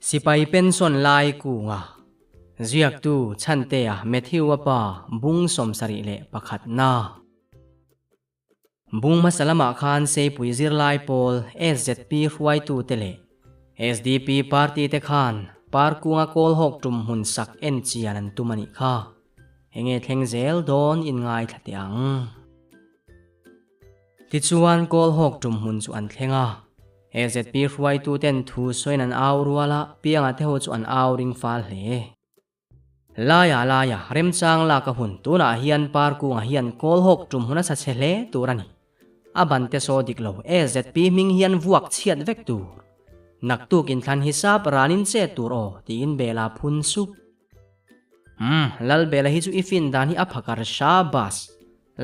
Sipai pension lai kunga ziaktu Chhantea Matthew-a pa bung 71 na. Bung hmasa lamah khan Seipui zirlai pawl SZP hruaitute leh SDP party te khan Parkunga Kawlhawk tum hmun sak en chian an tum a nih kha. Enge thleng zel dawn in ngaithla teh ang. Tichuan Kawlhawk tum hmun chu an thleng a. AZP hruaituten thu sawiin an au rual a, Pianga te ho chu an au ring fal hle. Laia laia remchang lak a hun tunah hian Parkunga hian Kawlhawk tum hmun a sa chhe hle tur a ni. A ban te saw dik lo AZP hming hian vuak chhiat vek tur. Naktuk inthlan hisap ranin chet tur aw tiin Bela phun sup. Umm, Lalbela hi chu i fin dan hi a phakar sha bus.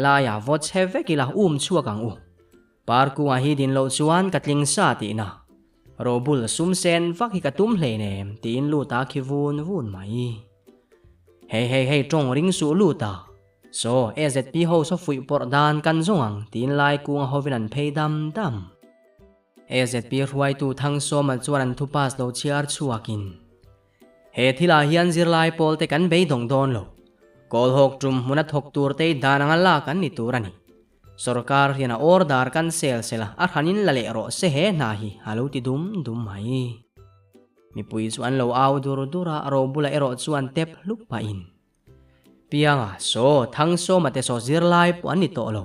Laia vawt chhe vek ila um chhuak ang u. Parkunga hi din loh chuan ka tling sa tihna. Robul sum sen vak hi ka tum hleinem tiin lut a khi vun vun mai. Hei hei hei tawng ring suh lut a. Saw AZP ho saw fuih pawrh dan kan zawng ang tiin Laikunga hovin an phei dam dam. AZP hruaitu Thangsawma chuan an thu pass lo chhiar chhuakin He thilah hian zirlai pawl te kan beidawng dawn lo. Kawlhawk tum hmuna thawk tur te dan anga lak an ni tur a ni. Sorkar hian a order kan sel sel a, a hranin la leh rawh se he hna hi a lo ti dum dum mai. Mipui chu an lo au dur dur a, Robula erawh chuan tep hlup pahin. Pianga, Saw, Thangsawma te saw zirlai pawh an ni tawh lo.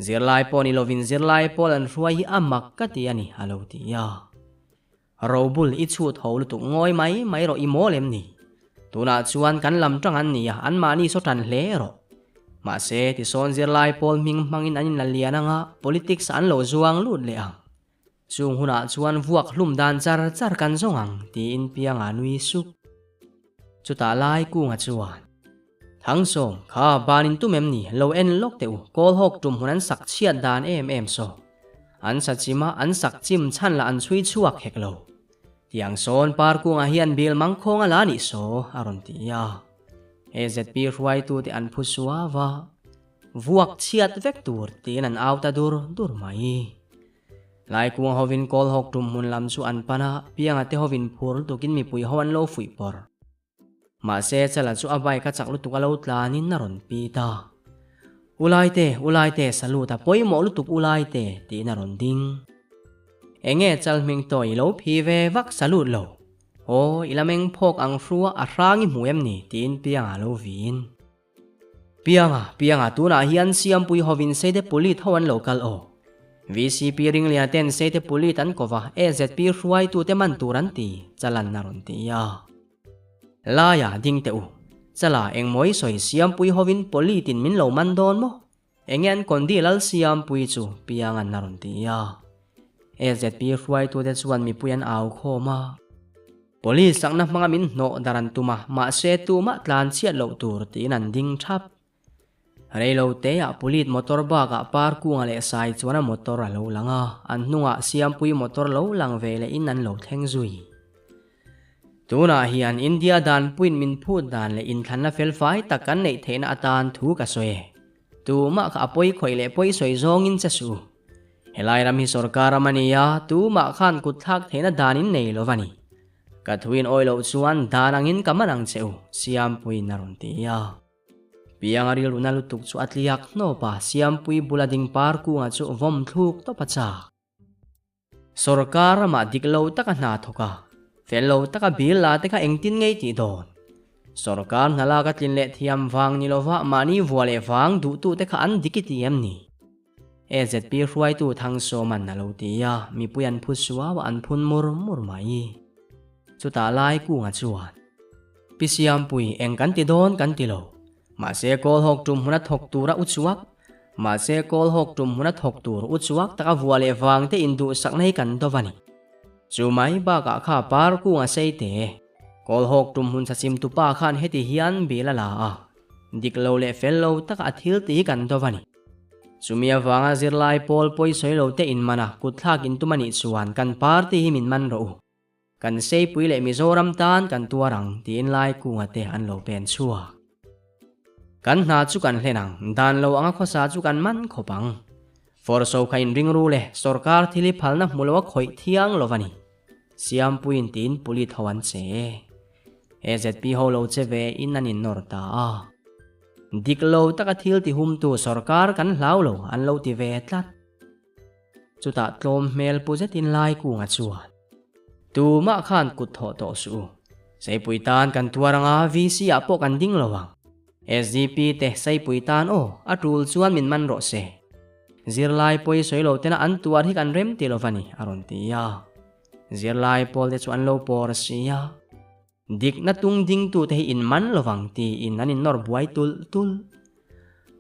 Zirlai pawh ni lovin zirlai pawl an hruai hi a mak ka ti a ni a lo ti a. Robul i chhut ho lutuk ngawi mai mai rawh i mawl em ni? Tunah chuan kan lam tang an ni a, anmahni saw tan hle rawh. Mahse, tisawn zirlai pawl hming hmangin an inla lian anga politics an lo zuang lut leh ang. Chung hunah chuan vuak hlum dan char char kan zawng ang, tiin Pianga nui sup. Chutah lai kunga chuan, Thangsawm, kha banin tum em ni? Lo en lawk teh u, Kawlhawk tum hun an sak chhiat dan em em saw. An sa chim a, an sak chim chhan lah an chhui chhuak hek lo. Tiang sawn Parkungah hian bil mangkhawng a la nih saw, a rawn ti a. AZP hruaitute an phu suau a, vuak chhiat vek tur tiin an au ta dur dur mai. Laikunga hovin Kawlhawk tum hmun lam chu an pan a, Pianga te hovin phur lutukin mipui ho an lo fuih pawr. Mahse, Chala chu a bike a chak lutuk a lo tlanin a rawn pi ta. Ulaite, Ulaite, salute a pawimawh lutuk Ulaite, tiin a rawn ding. Enge Chal hming tawi i lo phi ve vak salute lo. Aw, i la meng phawk ang hrua a hrang i hmu em ni? tiin Pianga a lo vin. Pianga, Pianga tunah hian Siampui hovin Seite Pulit ho an lo kal aw. VCP Ringliana ten Seite Pulit an ko va, AZP hruaitute man tur an ti, Chalan a rawn ti a. Laia ding teh u, Chala engmaw i sawi Siampui hovin Pulitin min lo man dawn maw? Enge an Kondi lal Siampui chu Piangan a rawn ti a. AZP hruaitute chuan mipui an au khawm a. Police chakna hmanga min hnawh dar an tum a, mahse tumah tlan chhiat loh tur tiin an ding thap. Reilo teah Pulit motor bakah Parkunga leh Sai chuan a motor a lo lang a, an hnungah Siampui motor lo lang ve lehin an lo thleng zui. Tunah hian India danpuiin min phut dan leh inthlanna felfai tak kan neih theihna atan thu ka sawi e. Tumah kha a pawi khawih leh pawi sawi zawngin che suh. Helai ram hi sorkar ram a ni a, tumah khan kut thlak theihna dan in nei lo va ni. Ka thuin awi loh chuan dan angin ka man ang che u, Siampuiin a rawn ti a. Pianga rilruna lutuk chu a tliak hnawp a, Siampui bula ding par kunga chu vawm thluk tawp a chak. Sorkar ramah dik lo taka hna thawk a, fel lo taka bil la te kha engtin ngei tih dawn? Sorkar hna lak a tlin leh thiam vang ni lova mahni vua leh vang duhtute kha an dik i ti em ni? AZP hruaitu Thangsawman a lo ti a, mipui an phu suau a an phun mur mur mai. Chutah lai kunga chuan, Pi Siampui, eng kan ti dawn kan ti lo. Mahse Kawlhawk tum hmuna thawk tura u chuak, mahse Kawlhawk tum hmuna thawk tur u chuak taka vua leh vang te induhsakna hi kan dawv a ni. Chu mai bakah kha par kung a sei te. Kawlhawk tum hmun sachim tupa khan heti hian bil a la a, dik lo leh fel lo taka a thil tih hi kan dawv a ni. Chumi avanga zirlai pawl pawisawi lo te inman a, kutthlak intum a nih chuan kan party hi min man rawh u. Kan Seipui leh Mizoram tan kan tuar ang tiin Laikunga te an lo pen chhuak. Kan hna chu kan hlen ang, dan lo anga khawsa chu kan man khawp ang. Forso kha inring ru le, sorkar thil hi phalna hmu lo a khawih thiang lo va ni. Siampuiin tiin pulit ho an che. AZP ho lo che ve in an innawr ta a. Dik lo taka thil ti humtu sorkar kan hlau lo an lo ti ve tlat. Chutah tlawm hmel pu zetin lai kunga chuan, Tumah khan kut thawh tawh suh u. Seipui tan kan tuar anga VC ah pawh kan ding lo ang. SDP te Seipui tan aw, a tul chuan min man rawh se. Zirlai pawi sawi lo tena an tuar hi kan rem ti lo va ni, a rawn ti a. Zirlai pawl te chu an lo pawr si a. Dikna tung dingtute hi in man lovang tiin an innawr buai tulh tulh.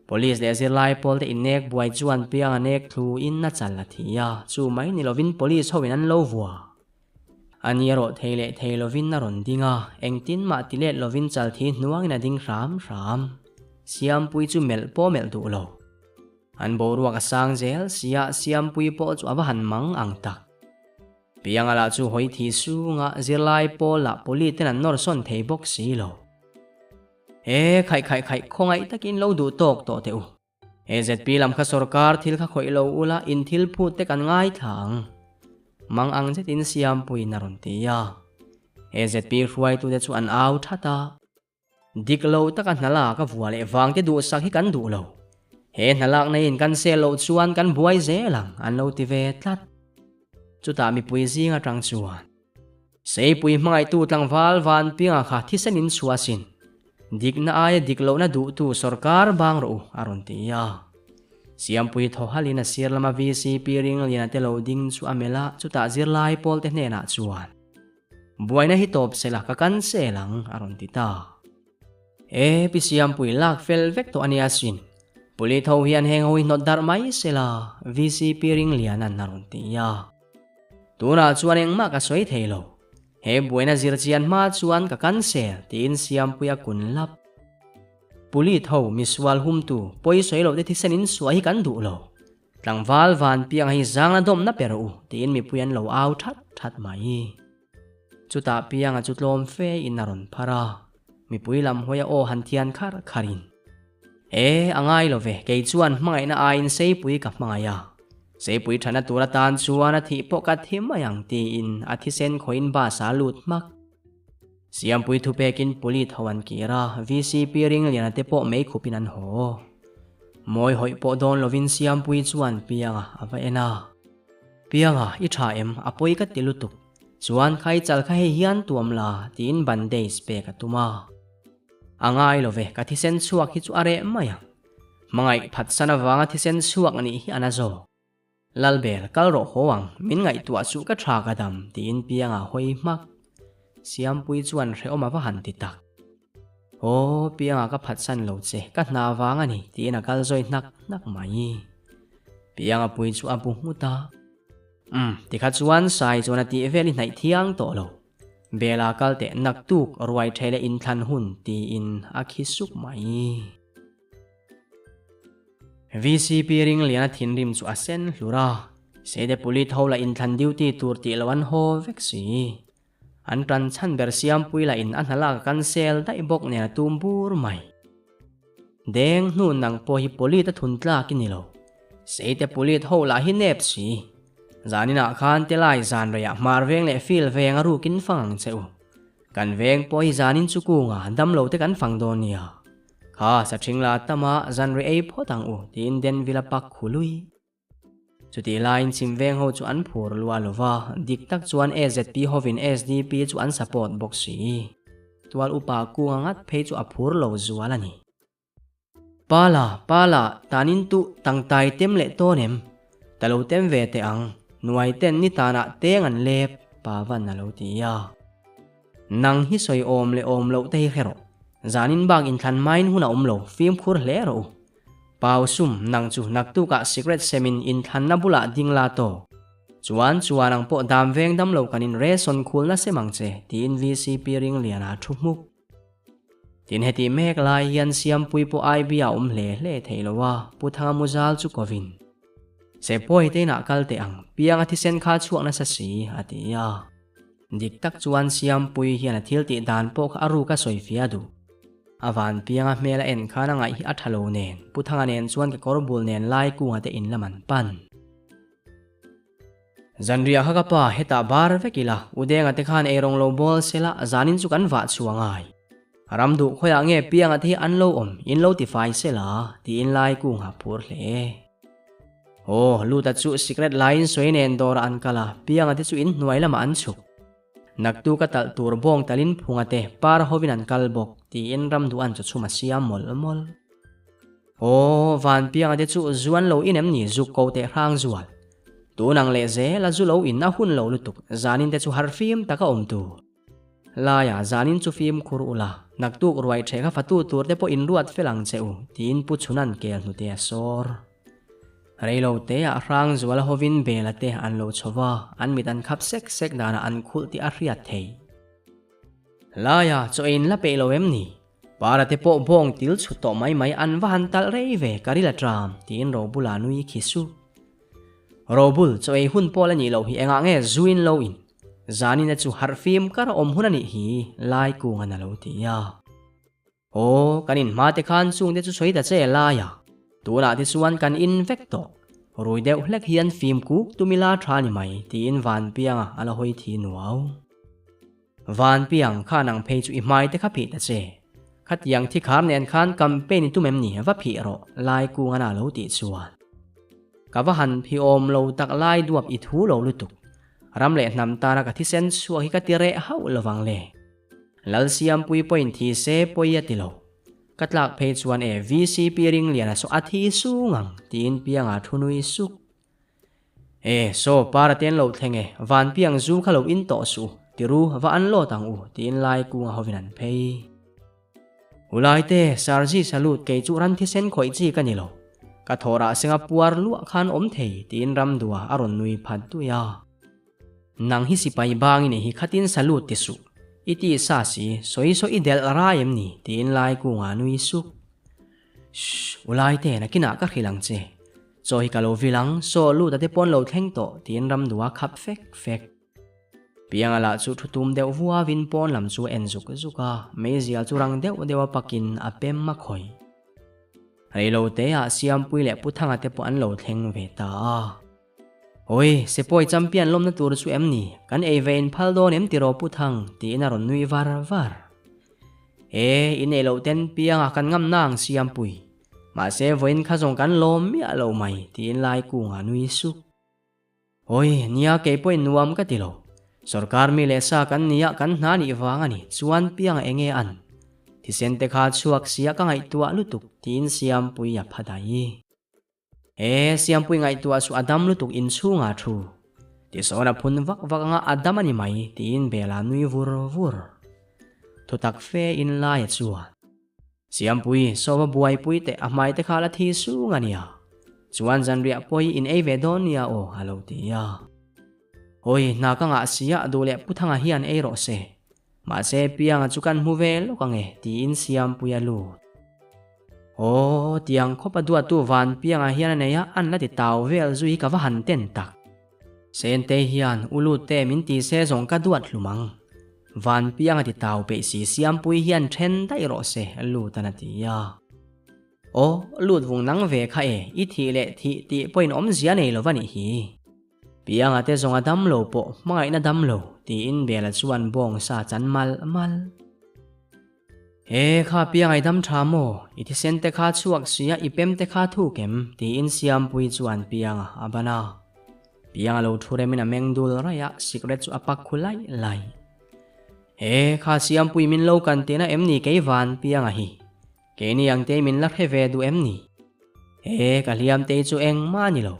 Police leh zirlai pawlte innek buai chuan piang a nek thlu in a chal a thi a, chu mai ni lovin police ho in an lo vua. A ni erawh thei leh thei lovin a rawn ding a, engtin mah ti let lovin chal thi hnuangin a ding hram hram. Siampui chu melh pawh melh duh lo. An boruak a sang zel sia Siampui pawh chu a va han mang ang tak. Pianga lah chu hawi thi sunga zirlai pawl lah poli ten an nawr sawn thei bawk si lo. E khaih khaih khaih khawngaih takin lo duh tawk tawh teh u. AZP lam kha sorkar thil kha khawih lo ula in thil phut te kan ngaithla ang. Mang ang zetin Siampuiin a rawn ti a. AZP hruaitute chu an au that a. Dik lo taka hna lak a vua leh vang te duhsak hi kan duh lo. He hna lakna in kan sel loh chuan kan buai zel ang an lo ti ve tlat. Chutah mipui zing atang chuan Seipui hmangaihtu tlangval Vanpianga kha thisen in chhuah asin. Dikna aia dik lohna duhtu sorkar bang rawh u a rawn ti a. Siampui thaw halin a sir lama VCP Ringliana te lo ding chu a melh a, chutah zirlai pawl te hnenah chuan Buaina hi tawp sela ka kan sel ang, a rawn ti ta. E, Pi Siampui lak fel vek tawh a nia sin. Pulit ho hian heng ho hi hnawt darh mai sela, VCP Ringliana'n a rawn ti a. Tunah chuan engmah ka sawi thei lo. He buaina zir chian hma chuan ka kan sel, tiin Siampui a kun lap. Pulit ho misual humtu pawi sawi loh te thisen in suah hi kan duh lo. Tlangval van piang hi zangna dawmna pe rawh u, tiin mipui an lo au that that mai. Chutah pianga chu tlawm fe in a rawn phar a, mipui lam hawi a aw han thian khar khar in, E, a ngai lo ve, kei chuan hmangaihna aiin Seipui ka hmangaih a, Seipui thana tur atan chuan a thih pawh ka thi mai ang tiin a thisen khawiin bus ah a lut hmak. Siampui thupekin Pulit ho an kir a, VCP Ringliana te pawh meikhupin an haw. Mawi hawih pawh dawn lovin Siampui chuan Pianga a va en a. Pianga, i tha em? A pawi ka ti lutuk. Chuan khai chal kha hei hian tuam la, tiin bandage pek a tum a. A ngai lo ve, ka thisen chhuak hi chu a reh mai ang. Hmangaih phatsan avanga thisen chhuak nih hi a na zawk. Lalbel, kal rawh haw ang, min ngaihtuah chu ka tha ka dam, tiin Pianga hawi hmak. Siampui chuan hrehawm a va han ti tak. Aw, Pianga ka phatsan lo che, ka hna vang a ni, tiin a kal zawi hnak hnak mai. Pianga pui chu a bu nghut a. Umm, tikha chuan Sai chuan a tih vel i hnaih thiang tawh lo. Bela kal teh naktuk ruai thei leh inthlan hun, tiin a khi suk mai. VCP Ringliana thinrim chu a sen hlur a, Seide Pulit ho lah inthlan duty tur tih loh an haw vek si. An tan chhan ber Siampui lah in a hna lak a cancel daih bawk nen a tum bur mai. Deng hnu nang pawh hi Pulit a thun tlak i ni lo. Seite Pulit ho lah hi nep si. Zaninah khan Telai zan reiah hmar veng leh fil veng a rukin fang ang che u. Kan veng pawh hi zanin chu kunga damlo te kan fang dawn nia. Kha sa ṭhing la tama zan ri ei phawt ang u tiin Denville a pak khu lui. Chutih laiin chhim veng ho chu an phur lua lo va, dik tak chuan AZP hovin SDP chu an support bawk si. Tual upa kunga ngat phei chu a phur lo zual a ni. Pala, Pala, tanin tuh tangtai tem leh tawn em? Ta lo tem ve teh ang, nuai ten ni tanah teng an lep, Pa Van a lo ti a. Nang hi sawi awm leh awm loh te hi hre rawh. Zanin bak inthlan hmain hun a awm lo, fimkhur hle rawh u. Pau sum, nang chu naktukah sikret semin inthlanna bulah ding la tawk. Chuan chuan ang pawh dam veng dam lo kan in reson khulna sem ang che, tiin VCP Ringliana thu hmuk. Tin heti mek lai hian Siampui pawh IB a awm hle hle thei lo a, Pu Thanga Muzal chu kovin. Se pawi te inah kal teh ang, pianga thisen kha chhuak nasa si, a ti a. Dik tak chuan Siampui hian a thil tih dan pawh kha a ruk a sawi fia duh. A van pianga hmel a en khan a ngaih hi a tha lo nen, Pu Thanga nen chuan kekawr bul nen lai kunga te in lam an pan. Zanriah kha ka pa hetah bar vek ila, Udenga te khan eirawng lo bawl sela zanin chu kan vah chhuah ngai. Ram duh khawiah nge pianga te hi an lo awm, in lo tifai sela tiin lai kung a phur hle. Aw, Luta chu sikret laiin sawi nen dawrah an kal a, pianga te chu in hnuai lamah an chhuk. Naktu ka talh tur bawng talin phunga te par hovin an kal bawk, tiin ram duh an chawchhum a siam mawlh mawlh. Aw, van pianga te chu zuan lo in em ni zuk ko teh hrang zual. Tun ang leh zel a zu lo in a hun lo lutuk, zanin te chu harfim taka awm tur. Laia zanin chu fimkhur ula, naktuk ruai ṭheh kha fatu tur te pawh in ruat fel ang che u, tiin Pu Chhuna'n kel hnute a sawr. Reilo teah hrang zual hovin Bela te an lo chho va, an mit an khap sek sek danah an khulh tih a hriat thei. Laia chaw in la peih lo em ni? Para te pawh bawng til chhut tawh mai mai an va han talh rei ve ka ril a ṭam, tiin Robula nui khi sup. Robul, chaw ei hun pawh la nih loh hi engah nge zuin lo in? Zanina chu harh fim kar a awm hun a nih hi, lai kungan a lo ti a. Aw, kan in hma te khan chung te chu sawi ta che lai a, tunah te chuan kan in vek tawh. Rui deuh hlek hian fim kuk tumila tha ni mai, tiin Vanpianga a la hawi thi nuau. Vanpiang, kha nang phei chu i hmai te kha phih ta che. Khatiang thi khar nen khan campaign i tum em ni, va phih rawh, lai kungan a lo tih chuan. Ka va han phi awm lo tak lai duap i thu lo lutuk. Ram leh hnam tana ka thisen chhuak hi ka ti reh hauh lovang le. Lalsiampui pawhin thi se pawi a ti lo. Ka tlak phei chuan e VCP ringliana saw a thi sung ang tiin pianga thu nui suk. E saw para te an lo thleng e, van piang zu kha lo in tawh suh u, tiru va an lawt ang u tiin lai kunga hovin an phei. Ulaite, Sarji salute kei chu ran thisen khawih chi ka ni lo. Ka thawhrah senga puar luah khan awm thei, tiin Ramdua a rawn nui phat dui a. Nang hi sipai bang i nei hi khatin salute ti suh. I ti sa si, sawi saw i delh rai em ni? tiin lai kungah nui suk. Shh, Ulaite, nakinah ka hrilh ang che. Chaw hi ka lo vil ang, saw lut a te pawn lo thleng tawh, tiin Ramdua khap fek fek. Pianga lah chu thu tum deuh vuavin pawn lam chu a en zuk zuk a, meizial chu rang deuh deuh a pakin a pem a khawih. Reilo teah Siampui leh Pu Thanga te pawh an lo thleng ve ta a. Awi, Sepawi champion lawmna tur chu em ni? Kan ei ve in phal dawn em tiraw Pu Thang? tiin a rawn nui var var. E, in ei loh ten Pianga kan ngam na ang Siampui. Mahse vawiin kha zawng kan lawm miah lo mai tiin Laikunga nui suk. Awi, nia kei pawhin nuam ka ti lo. Sorkar mi leh sa kan nia kan hna nih vang a ni, chuan pianga enge an? Thisen te kha chhuak sia ka ngaihtuah lutuk tiin Siampui a pha daih. E, Siampui ngaihtuah chu a dam lutuk inchhungah thu. Tisawn a phun vak vak anga a dam a ni mai tiin Bela nui vur vur. Thutak fe in lai a chuan. Siampui, sawva buaipui teh a hmai te kha la thi sung a nia. Chuan zanriah pawh hi in ei ve dawn nia aw a lo ti a. Hawi, hna ka ngah sia duh leh Pu Thanga hian ei rawh se. Mahse Pianga chu kan hmu ve lawk ange tiin Siampui a lut. Aw, tiang khawpa duattu van Pianga hian a nei a, an la ti tau vel zui hi ka va han ten tak. Sente hian u lut te min ti se zawng ka duat hlum ang. Van piang a ti tau peih si Siampui hian then daih rawh se lut an a ti a. Aw, lut vung nang ve kha e, i thih leh thih tih pawhin awmzia nei lo va nih hi. Pianga te zawng a dam lo pawh hmangaihna dam lo tiin Bela chuan bawng sa chan mal mal. He kha piang i dam tha maw? I thisen te kha chhuak sia i pem te kha thuk em? tiin Siampui chuan pianga a ban a. Pianga lo thu remin a meng dul raih a, sikret chu a pak khu laih laih. He kha Siampui min lo kan tihna em ni kei van pianga hi? Keini ang te min la hre ve duh em ni? He ka hliam te chu engmah a ni lo.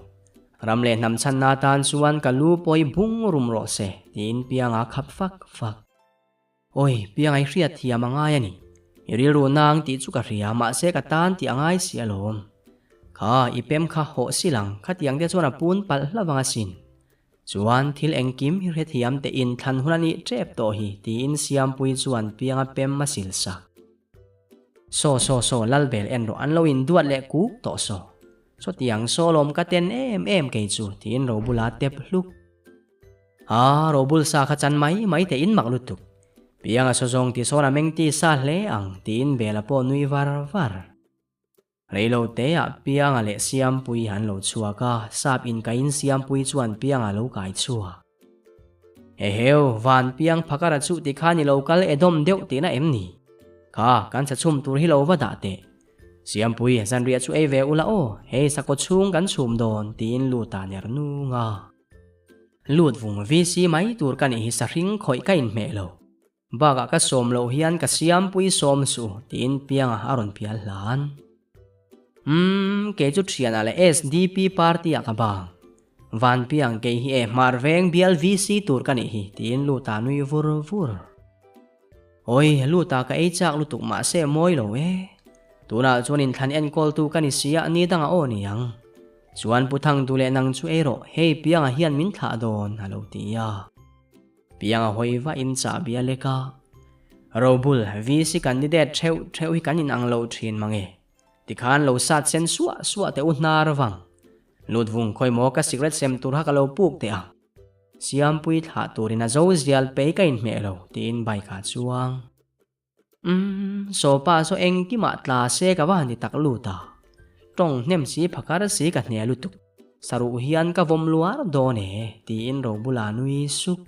Ram leh hnam chhanna atan chuan ka lu pawh i bung rum rawh se tiin pianga a khap fak fak. Awi, piang ai hriat thiam a ngai a ni. I rilru nang tih chu ka hria, mahse ka tan tih a ngai si alawm. Kha, i pem kha hawh si lang, khatiang te chuan a pun palh hla vang asin. Chuan thil engkim hi hrethiam teh in thlan hun a nih tep tawh hi, tiin Siampui chuan pianga pem a sil sak. Saw saw saw, Lalbel en rawh, an lo induat leh kuk tawh saw. Sawtiang saw lawm ka ten em em kei chu, tiin Robula tep hluk. A, robul sa kha chan mai mai teh in mak lutuk. Pianga saw zawng ti sawn a meng ti sa hle ang tiin Bela pawh nui var var. Reiloteah Pianga leh Siampuii an lo chhuak a, sap inkaiin Siampuii chuan Pianga lo kai chhuak. Eheu, van Piang phakara chu tikhan i lo kal e dawm deuh tihna em ni? Kha, kan chachhum tur hi lo va dah teh. Siampuii, zanriah chu ei ve ula aw, hei sakaw chhung kan chhum dawn, tiin lut a ner nung a. Lut vung VC mai tur ka nih hi sahring khawih ka inhmeh lo. Bakah ka sawm loh hian ka siampui sawm suh tiin Pianga a rawn pial hlan. Umm, kei chu thianah leh SDP party ah ka bang. Van Piang kei hi e hmar veng bial VC tur ka nih hi tiin Luta nui vur vur. Awi, Luta ka ei chak lutuk mahse mawi lo e. Tunah chuan inthlan enkawltu ka ni sia ni dangah aw niang. Chuan Pu Thangdu leh nang chu ei rawh, hei Pianga hian min thlah dawn a lo ti a. Piang a hawi vah in chahbi a lek a. Robul, VC candidate theuh theuh hi kan inang lo thin mange. Tikhan lo sat sen suah suah teh u hnar vang. Lut vung khawi maw ka cigarette sem tur kha ka lo puk teh ang. Siampui thlah turin a zo zial pei ka inhmeh lo tiin bike ah chuang. Umm, sawpa saw engkimah tla se ka va han ti tak lut a. Tawng hnem si phakar si ka hne lutuk. Saruh hian ka vawm luar dawn e, tiin Robula nui sup.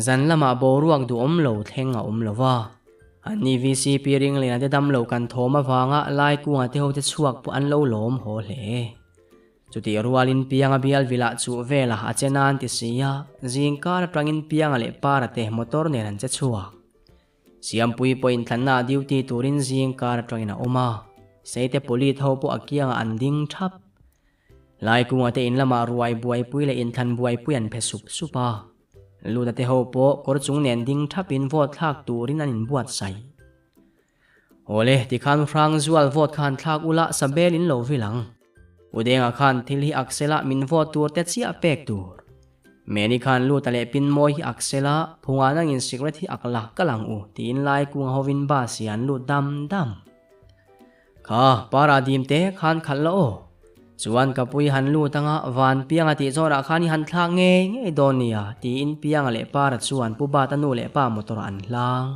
Zan lamah boruak duhawm lo thleng a awm lo va. Anni VCP ringlena te damlo kan thawm avanga Laikunga te ho te chhuak pawh an lo lawm haw hle. Chutih rualin Pianga bial vilah chuh velah a che nan ti si a, zingkar atangin Pianga leh Para te motor nen an che chhuak. Siampui pawh inthlanna ah duty turin zingkar atangin a awm a, Seite Police ho pawh a kiangah an ding thap. Laikunga te in lamah ruai buaipui leh inthlan buaipui an phe sup sup a, Luta te ho pawh kawr chung nen ding thapin vote thlak turin an inbuatsaih. Awle, tikhan Hrangzual vote khan thlak ula Sabel in lo vil ang. Udenga khan thil hi Axel-a min vote tur te chiah pek tur. Meni khan Luta leh Pinmawi hi Axel-a phunga nangin cigarette hi ak la kal ang u tiin Laikunga hovin bus hi an lut dam dam. Kha, para dim te khan khalh la aw. Chuan ka pui han lut anga van Pianga tih zawnah khan i han thlak ngei ngei dawn nia tiin Pianga leh Para chuan Pu Bata nu leh pa motor an hlang.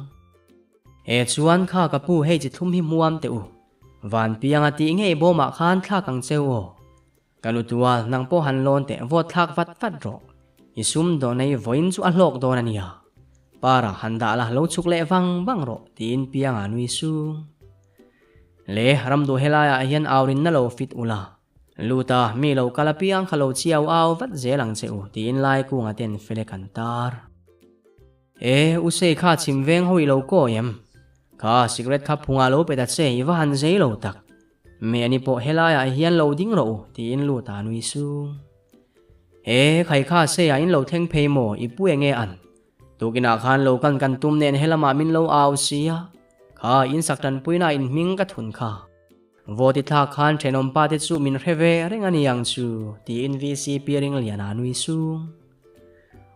E chuan kha ka pu hei chi thlum hi hmuam teh u. Van pianga tih ngei bawmah khan thlak ang cheu aw. Ka nu tual nang pawh han lawn teh vawt thlak vat vat rawh. I sum dawn ei vawiin chu a hlawk dawn a nia. Para han dah la lo chhuk leh vang vang rawh tiin pianga nui sung. Le ramduh helaiah hian aurinna lo fit ula. Luta mi lo kal apiang kha lo chiau au vat zel ang che u tiin laikunga ten fele kan tar. E, u sei kha chhim veng ho i lo kawi em? Kha cigarette kha phungah lo pe ta che, i va han zei lo tak. Mehni pawh helaiah hian lo ding rawh u, tiin lut a nui sung. E, khai kha seiah in lo thleng phei maw, i pu enge an? Tukinah khan lo kan kan tum nen helamah min lo au si a, kha in sak tanpuina in hming ka thun kha. Vawti thlak khan thenawmpa te chu min hre ve reng a ni ang chu, tiin VCP Ringliana nui sung.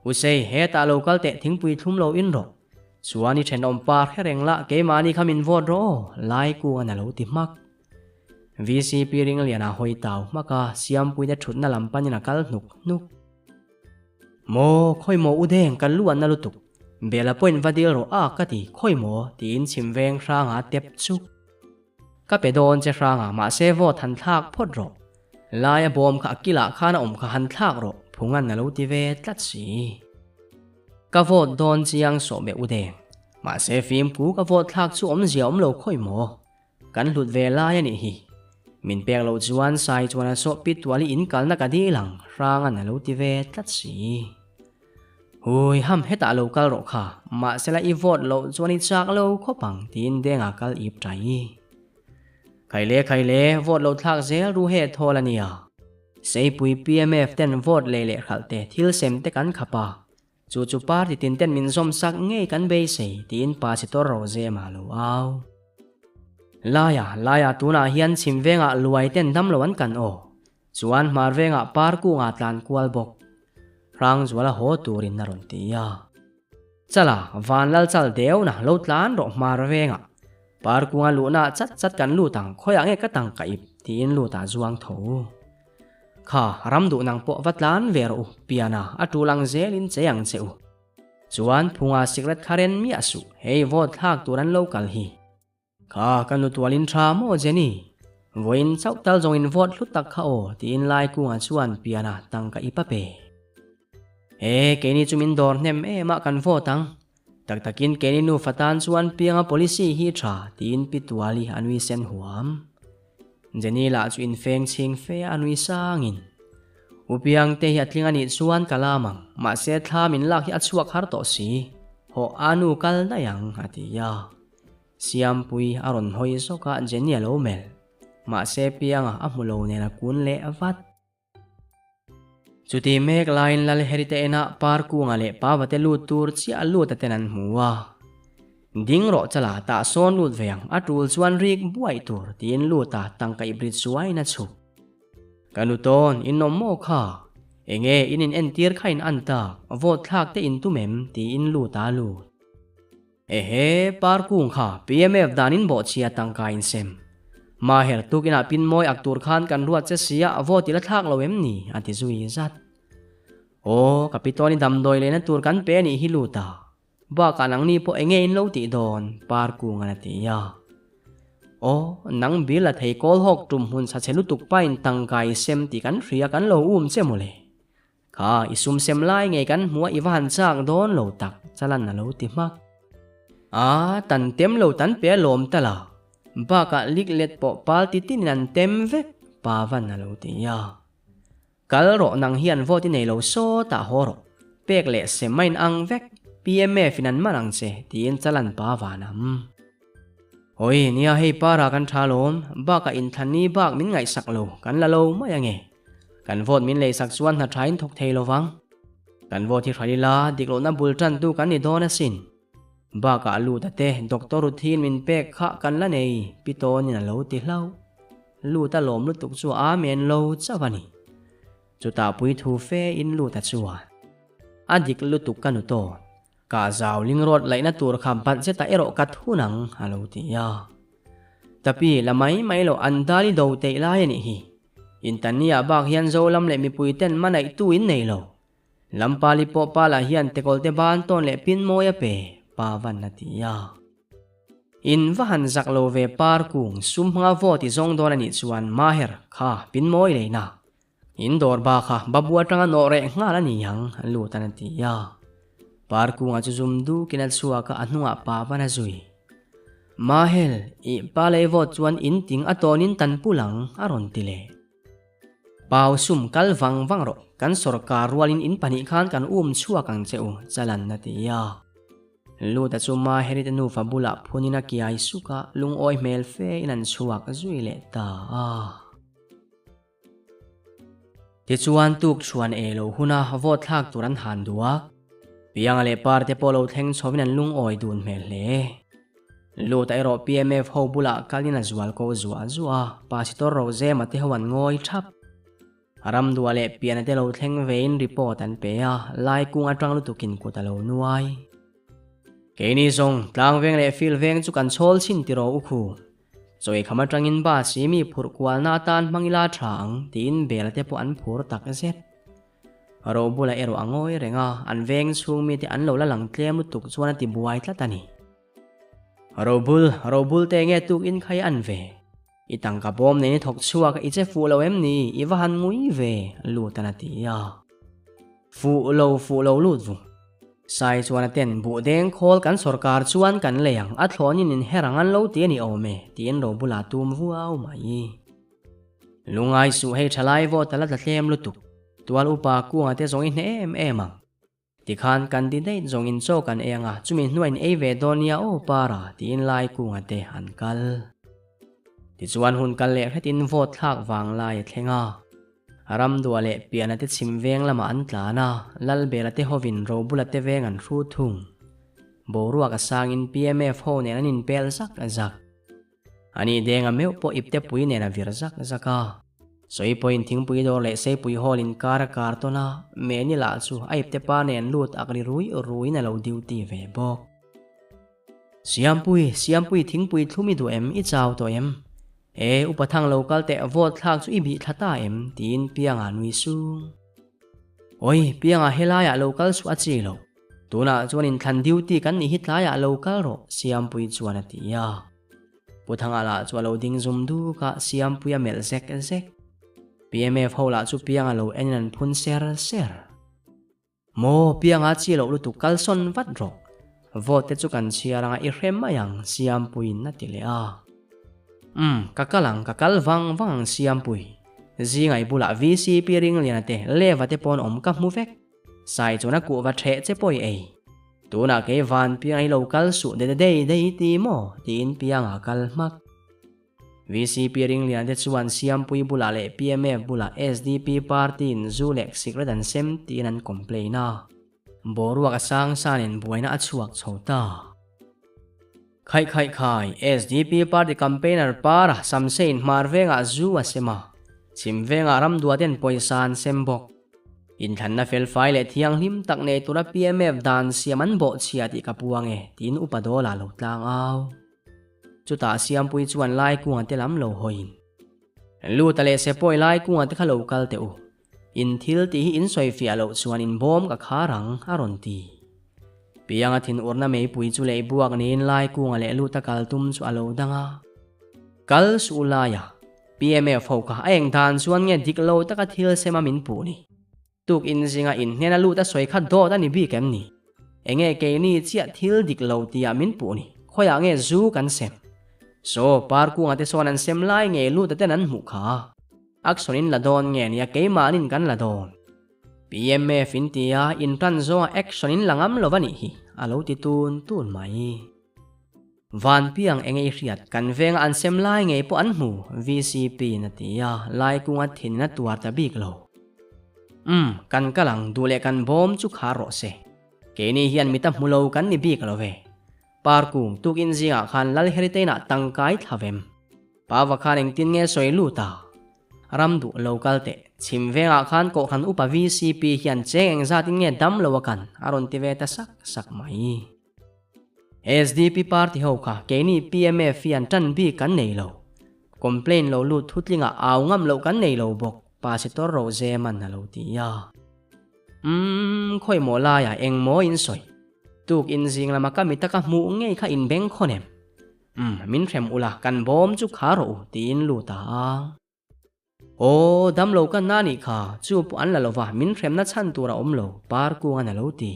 Usei, hetah lo kal teh thingpui thlum lo in rawh. Chuan i thenawmpa hre reng lah keimahni kha min vote rawh aw, Laikungan a lo ti hmak. VCP Ringliana hawi tau hmak a, Siampuite thutna lam panin a kal hnuk hnuk. Maw, khawi maw u deng kan lu an na lutuk. Bela pawhin va dil rawh a ka ti, khawi maw? tiin chhim veng hranga tep chuk. Ka pe dawn che hranga mahse vote han thlak phawt rawh. Laia bawm kha a kilah khan a awm kha han thlak rawh, Phungan a lo ti ve tlat si. Ka vote dawn chiang sawh be u deng. Mahse fimku ka vote thlak chu awmzia awm lo khawi maw? Kan hlut ve lai a nih hi. Min pek loh chuan sai chuan a sawh pit tual hi in kalna ka dil ang, Hrangan a lo ti ve tlat si. Hui ham hetah lo kal rawh kha, mahsela i vote loh chuan i chak lo khawp ang tiin Denga kal ip tai. Khaile khaile, vote lo thlak zel ru he thawl a nia. Seipui PMF ten vote lei leh hralh te thil sem te kan khap a, Chu chu party tin ten min zawm sak ngei kan beisei tiin pa chi tawr ro zem ah lo au. Laia, laia tunah hian chhim vengah luai ten dam lo an kan aw. Chuan hmar vengah par kungah tlan kual bawk. Hrangzuala haw turin a rawn ti a. Chala, van lal chal deuna lo tlan rawh hmar vengah. Par kunga luhna ah chat chat kan lut ang khawiah nge ka tangka ip tiin lut ah zuang tho. Kha, ram duh nang pawh va tlan ve rawh u, piana a tul ang zelin che ang che u. Chuan phunga sikret kha ren miah suh, hei vote thlak tur an lo kal hi. Kha ka nu tualin tha maw Jenny? Vawiin chauh tal zawng in vote hlu tak kha aw tiin Laikunga chuan piana tangka ip a pe. E, keini chu min dawr hnem em a kan vote ang. Tak takin keini nufa tan chuan pianga policy hi tha tiin Pi Tuali a nui sen huam. Jenny lah chu infeng chhing fe a nui sangin. U Piangte hi a tling a nih chuan ka lam ang, mahse thla min lak hi a chhuak har tawh si. Hawh a nu kal daih ang a ti a. Siampui a rawn hawi zawk a Jenny a lo melh. Mahse Pianga a hmu lo nen a kun leh vat. Chuti mek laiin Lal Herite enah Parkunga leh Pavate lut tur chiah lut a ten an hmu a. Ding rawh chala tah sawn lut ve ang, a tul chuan rik buaih tur tiin lut a tangka i brit suaiin a chhuk. Ka nu tawn, in awm maw kha? Enge in in entir kha in an tak, vote thlak te in tum em? tiin lut a lut. Ehe, Parkung kha PMF danin bawhchhia tangka in sem. Maher tukinah pin mawi ak tur khan kan ruat che sia vote i la thlak lo em ni? a ti zui zat. Aw, ka pi tawni damdawi lehna tur kan pe anih hi lut a. Bakah nangni pawh enge in lo tih dawn? Parkungan a ti a. Aw, nang bil a thei kawl hawk tum hmun sa che lutuk pain tangka i sem tih kan hria kan lo um che mawle. Kha i sum sem lai ngei kan hmuh a i va han chak dawn lo tak chalan a lo ti hmak. A, tan tem lo tan pe a lawm ta la. Bakah lik let pawh pal ti tinin an tem vek, pa van a lo ti a. Kal rawh nang hian vote i nei lo sawtah haw rawh. Pek leh sem a in ang vek, PMF in an man ang che tiin chalan pa van am. Hawi nia hei para kan tha lawm, bakah inthlanni bak min ngaihsak lo, kan la lo mai ange. Kan vote min leisak chuan hna thain thawk thei lo vang. Kan vote hi hral ila dik lohna bul tantu kan ni dawn asin. Bakah lut a te Doctor Ruthin min pek kha kan la nei, Pi Tawnin a lo ti hlauh. Lut a lawm lutuk chu Amen lo chauh a ni. Chutah puithu fe in lut a chuan. A dik lutuk ka nu tawn. Ka zau ling rawt laihna tur kha budget ah erawh ka thun ang a lo ti a. Tapi la mai mai lo an dal i do teih lai a nih hi. Intania bak hian Zolam leh mipui ten hmanaih tu in nei lo. Lampali pawh Pala hian tekawlte ban tawn leh pin mawi a pe, pa van a ti a. In va han zak lo ve par kung sum hmanga vote i zawng dawn a nih chuan Maher kha pin mawi leina. In dawr ba kha babu atanga nawh reh nghal a ni ang, lut an a ti a. Par kungah chu zum dukin a chhuak a, a hnungah pa van a zui. Mahel, i pa lei vote chuan in ting a tawnin tan pul ang, a rawn ti leh. Pau sum kal vang vang rawh, kan sawrkar rualin in pahnih khan kan um chhuak ang che u, Chalan a ti a. Luta chu Maheri te nufa bulah phunin a kiai suk a, lungawi hmel fe in an chhuak zui leh ta a. Tichuan tuk chhuan ei lo huna vote thlak tur an han duh a, Pianga leh Parte pawh lo thleng chhovin an lungawi dun hmel hle. Luta erawh PMF ho bulah kalin a zual ko zuah zuah a, Pastor Rozema te ho an ngawi thap. Ramdua leh Piana te lo thleng vein report an pe a, Laikung atang lutukin kut a lo nuai. Keini zawng, Tlangveng leh Filveng chu kan chhawl chhin tiraw u khu. Chawi kham atangin bus hi mi phurh kualna atan hmang ila tha ang tiin bel te pawh an phur tak zet. Robula erawh a ngawi reng a, an veng chhung mite an lo la lang tlem lutuk chuan a ti buai tlat a ni. Robul, Robul te nge tuk in khai an ve? I tangka bawm nen i thawk chhuak i che fuh lo em ni? I va han ngui ve, lut an a ti a. Fuh lo, fuh lo lut vu. Sai chuan a ten buh deng khawl kan sawrkar chuan kan lei ang, a thlawnin in her ang an lo ti a ni awm e, tiin ro bulah tum vuau mai. Lungai suh hei thalai vote a la tla tlem lutuk, tual upa kunga te zawng i hneh em em ang. Tikhan candidate zawng in chaw kan ei anga chumi hnuain ei ve dawn nia aw para tiin lai kunga te an kal. Tichuan hun kal leh hretin vote thlak vang lai a thleng a. Ramdua leh Piana te chhim veng lamah an tlan a, Lalbela te hovin Robula te veng an hru thung. Boruak a sangin PMF ho nen an inpel zak zak. Ani denga meuh pawh ipte pui nen a vir zak zak a. Sawi pawhin thingpui dawr leh seipui hall inkar a kar tawn a, Meni lah chu a ipte pa nen lut ak ri rui ruiin a lo duty ve bawk. Siampui, Siampui thingpui thlum i duh em? I chau tawh em? E, upa thang lo kal teh vote thlak chu i bih thla ta em? tiin Pianga nui sung. Awi, Pianga helaiah lo kal chu a chi lo. Tunah chuan inthlan duty kan nih hi tlaiah lo kal rawh, Siampui chuan a ti a. Pu Thanga lah chu a lo ding zum duk a, Siampuia melh zek zek. PMF ho lah chu Pianga lo enin an phun ser ser. Maw, Pianga chi loh lutuk kal sawn vat rawh. Vote te chu kan chhiar anga i hre mai ang, Siampuiin a ti leh a. Umm, ka kal ang, ka kal vang vang ang Siampui. Zingai bulah VCP Ringliana te, Leva te pawn awm ka hmu vek. Sai chuan a kuhva ṭheh che pawh i ei. Tunah kei van piang i lo kal suh de dei dei ti maw? tiin pianga kal hmak. VCP Ringlian te chuan Siampui bulah leh PMF bulah SDP party in zu leh sikret an sem tiin an complain a. Boruak a sang sanin buaina a chhuak chho ta. Khaih khaih khai, SDP party campaigner para Samsein hmar vengah zu a sem a, chhim vengah ramdua ten pawisa an sem bawk. Inthlanna felfai leh thianghlim tak nei tura PMF dan siam an bawhchhia tih ka puang e, tiin Upa Dawla lo tlang au. Chutah Siampui chuan Laikunga te lam lo hawiin, Luta leh Sepawi Laikunga te kha lo kal teh u, In thil tih hi in sawifiah loh chuan in bawm ka khar ang, a rawn ti. Pianga thinurna meipui chu lei buak niin Laikunga leh Luta kal tum chu a lo dang a. Kal suh laia PMF ho kha a eng dan chuan nge dik lo taka thil sema min puh ni? Tuk in zinga in hnena Luta sawi kha dawt a ni bik em ni? Enge keini chiah thil dik lo tia min puh ni? Khawiah nge zu kan sem? Saw, Parkunga te sawn an sem lai nge Luta ten an hmuh kha? Action in la dawn nge nia keimahnin kan la dawn. PMF in ti a, in tan zawnga action in la ngam lo va nih hi, a lo ti tun tun mai. Vanpiang enge i hriat, kan venga an sem lai ngei pawh an hmu, VCP in a ti a, Laikunga thin in a tuar ta bik lo. Umm, kan kal ang, duh leh kan bawm chu khar rawh se. Keini hian mita hmu lo kan ni bik lo ve. Parkung tukin zingah khan Lal Heritain-ah tangkai thla vem. Pava khan engtin nge sawi lut a? Ram duh lo kal teh. Chhim vengah khan Kohhran upa VCP hian cheng engzatin nge dam lo a kan a rawn ti ve ta sak sak mai. SDP party ho kha keini PMF hian tan bik kan nei lo. Complain lo lut thutlingah au ngam loh kan nei lo bawk, Pasitor Rozeman a lo ti a. Umm, khawi maw laiah eng maw in sawi? Tuk in zing lama ka mita ka hmuh ngei kha in beng khawn em? Umm, min hrem ula, kan bawm chu kha rawh u, tiin lut a. Aw, damlo ka na nih kha, chu pawh an la lova, min hremna chhan tur a awm lo, Parkunga'n a lo ti.